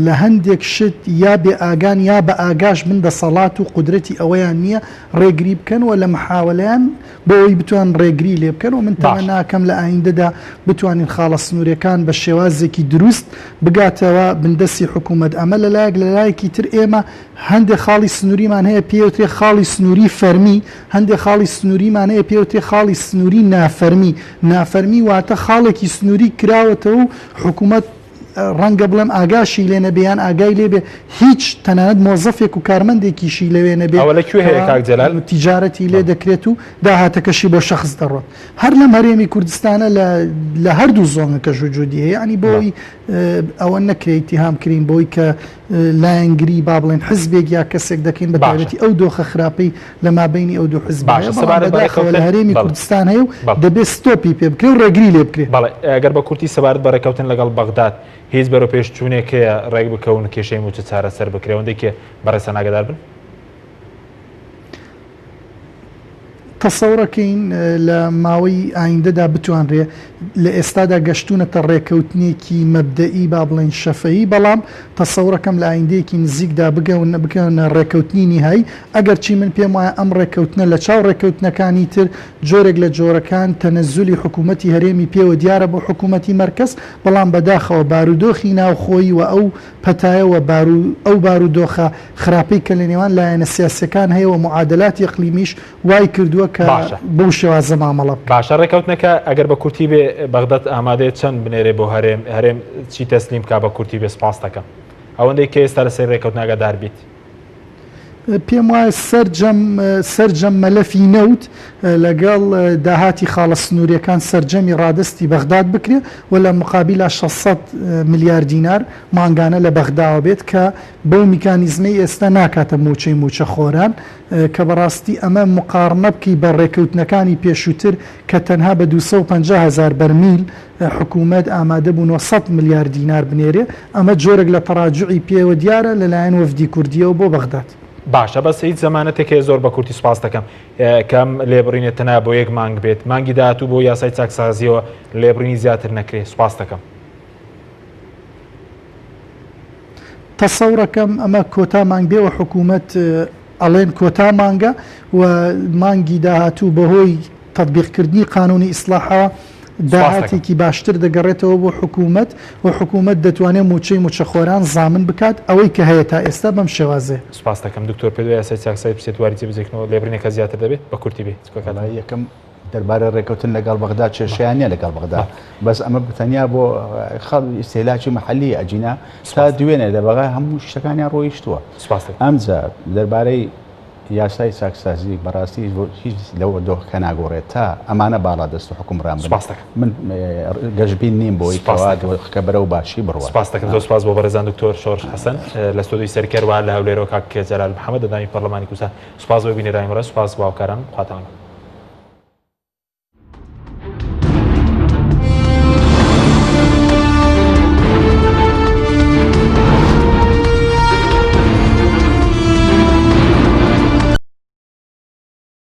لە هەندێک شت یا بێ ئاگان یا بە ئاگاش بن دەسەڵات و قودرەتی ئەوەیان نییە ڕێگری بکەن و لە محاوەلەیان بۆ ئەوەی بتوان ڕێگری لێ بکەن و من تەمەنا ئەکەم لە ئایندەدا بتوانین خاڵە سنوورێکان بە شێوازێکی دروست بگاتەوە بندەستی حکوومەت ئەمە لە لایەک لە لایەکی تر ئێمە هەندێک خاڵی سنووریمان هەیە پێوترێ خاڵی سنووری فەرمی هەندێک خاڵی سنووریمان هەیە پێوترێ خاڵی سنووری نافەرمی نافەرمی واتە خاڵێکی سنووری کراوەتەوە و حکوومەت ڕەنگە بڵێم ئاگاشی لێ نەبێ یان ئاگای لێ بێ هیچ تەنانەت مۆزەفێک و کارمەندێکیشی لەوێ نەبێ ئەوە لە کوێ هەیە کاک جەلال؟ تیجارەتی لێ دەکرێت و داهاتەکەشی بۆ شەخس دەڕۆت هەر لەم هەرێمی کوردستانە لە لە هەردوو زۆنەکەش وجودی هەیە یعنی بۆی ئەوە نەکرێ ئیتیهام کرین بۆی کە لایەنگری با بڵێن حزبێک یا کەسێک دەکەین بە تایبەتی ئەو دۆخە خراپەی لە مابەینی ئەو دوو حزبە هەیە، بەڵام بەداخەوە لە هەرێمی کوردستان هەیە و دەبێ ستۆپی پێ بکرێ و ڕێگری لێ بکرێ. بەڵێ، ئەگەر بە کورتی سەبارەت بە ڕێککەوتن لەگەڵ بەغداد هیچ بەرەوپێشچوونێک هەیە ڕێک بکەون و کێشەی مووچە چارەسەر بکرێ ئەوەندەی کە بەڕێزتان ئاگادار بن؟ تەسەورەکەین لە ماوەی ئایندەدا بتوانرێ لە ئێستادا گەشتوونەتە ڕێکەوتنێکی مەبدەئی با بڵێین شەفەیی بەڵام تەسەورەکەم لە ئایندەیەکی نزیکدا بگەونە بگەنە ڕێکەوتنی نیهایی ئەگەرچی من پێم وایە ئەم ڕێکەوتنە لە چاو ڕێکەوتنەکانی تر جۆرێک لە جۆرەکان تەنەزولی حکوومەتی هەرێمی پێوە دیارە بۆ حکوومەتی مەرکەز بەڵام بەداخەوە بارودۆخی ناوخۆیی و ئەو پەتایە و بارو ئەو بارودۆخە خراپەی کە لە نێوان لایەنە سیاسیەکان هەیە و معادەلاتی ئیقلیمیش وای کردووە کە باشە. بەو شێوازە مامەڵە بکات. باشە ڕێکەوتنەکە ئەگەر بە کورتی بێ بەغداد ئامادەیە چەند بنێرێ بۆ هەرێم هەرێم چی تەسلیم بکا بە کورتی بێ سپاست دەکەم ئەوەندەی کە ئێستا لەسەر ڕێکەوتن ئاگادار بیت. پێم وایە سەرجەم سەرجەم مەلەفی نەوت لەگەڵ داهاتی خاڵە سنووریەکان سەرجەمی ڕادەستی بەغداد بکرێ و لە مقابیلا 600 ملیار دینار مانگانە لە بەغداوە بێت کە بەو میکانیزمەی ئێستا ناکاتە مووچەی مووچەخۆران کە بەڕاستی ئەمە مقاڕنە بکەی بە ڕێکەوتنەکانی پێشووتر کە تەنها بە 250 هەزار بەرمیل حکوومەت ئامادە بوو 900 ملیار دینار بنێرێ، ئەمە جۆرێک لە تەراجوعی پێوە دیارە لەلایەن وەفدی کوردییەوە بۆ بەغداد. باشە بەس هیچ زەمانەتێک هەیە زۆر بە کورتی سوپاست دەکەم کە ئەم لێبڕینە تەنها بۆ یەک مانگ بێت مانگی داهاتوو بۆ یاسای چاکسازیەوە لێبڕینی زیاتر نەکرێ سوپاست دەکەم. تەسەورەکەم ئەمە کۆتا مانگ بێ و حکوومەت ئەڵێن کۆتا مانگە و مانگی داهاتوو بەهۆی تەتبیقکردنی قانونی ئیسلاحەوە داهاتێکی باشتر دەگەڕێتەوە بۆ حکوومەت و حکوومەت دەتوانێت مووچەی مووچەخۆران زامن بکات ئەوەی کە هەیە تا ئێستا بەم شێوازەیە. سوپاست دەکەم دکتۆر پێت وایە یاسای چاکسازی بچێت واری جێبەجێکردنەوە لێبڕینەکە زیاتر دەبێت؟ بە کورتی بێ چونکە کات. وەڵایی یەکەم دەربارەی ڕێکەوتن لەگەڵ بەغدا کێشەیان نیە لەگەڵ بەغدا بەس ئەمە تەنیا بۆ خەڵ ئیستهلاکی محلی ئەجینا تا دوێنێ لە بەغا هەموو شتەکانیان ڕۆیشتووە ئەمجا دەربارەی یاسای چاکسازی بەڕاستی هیچ لەوە دۆخەکە ناگۆڕێت تا ئەمانە باڵا دەست و حکومڕان بن من گەشبین نیم بۆی کەوا دۆخەکە بەرەو باشی بڕوات. سپاست دەکەم زۆر سپاس بۆ بەڕێزان دکتۆر شۆڕش حەسەن لە ستۆدیۆی سەرکەر و لە هەولێرەوە کاک جەلال محەمەد ئەندامی پەرلەمانی کوردستان سپاس بۆ بینەرانی بەڕێز سپاس بۆ هاوکاران خواتان لەگەڵ.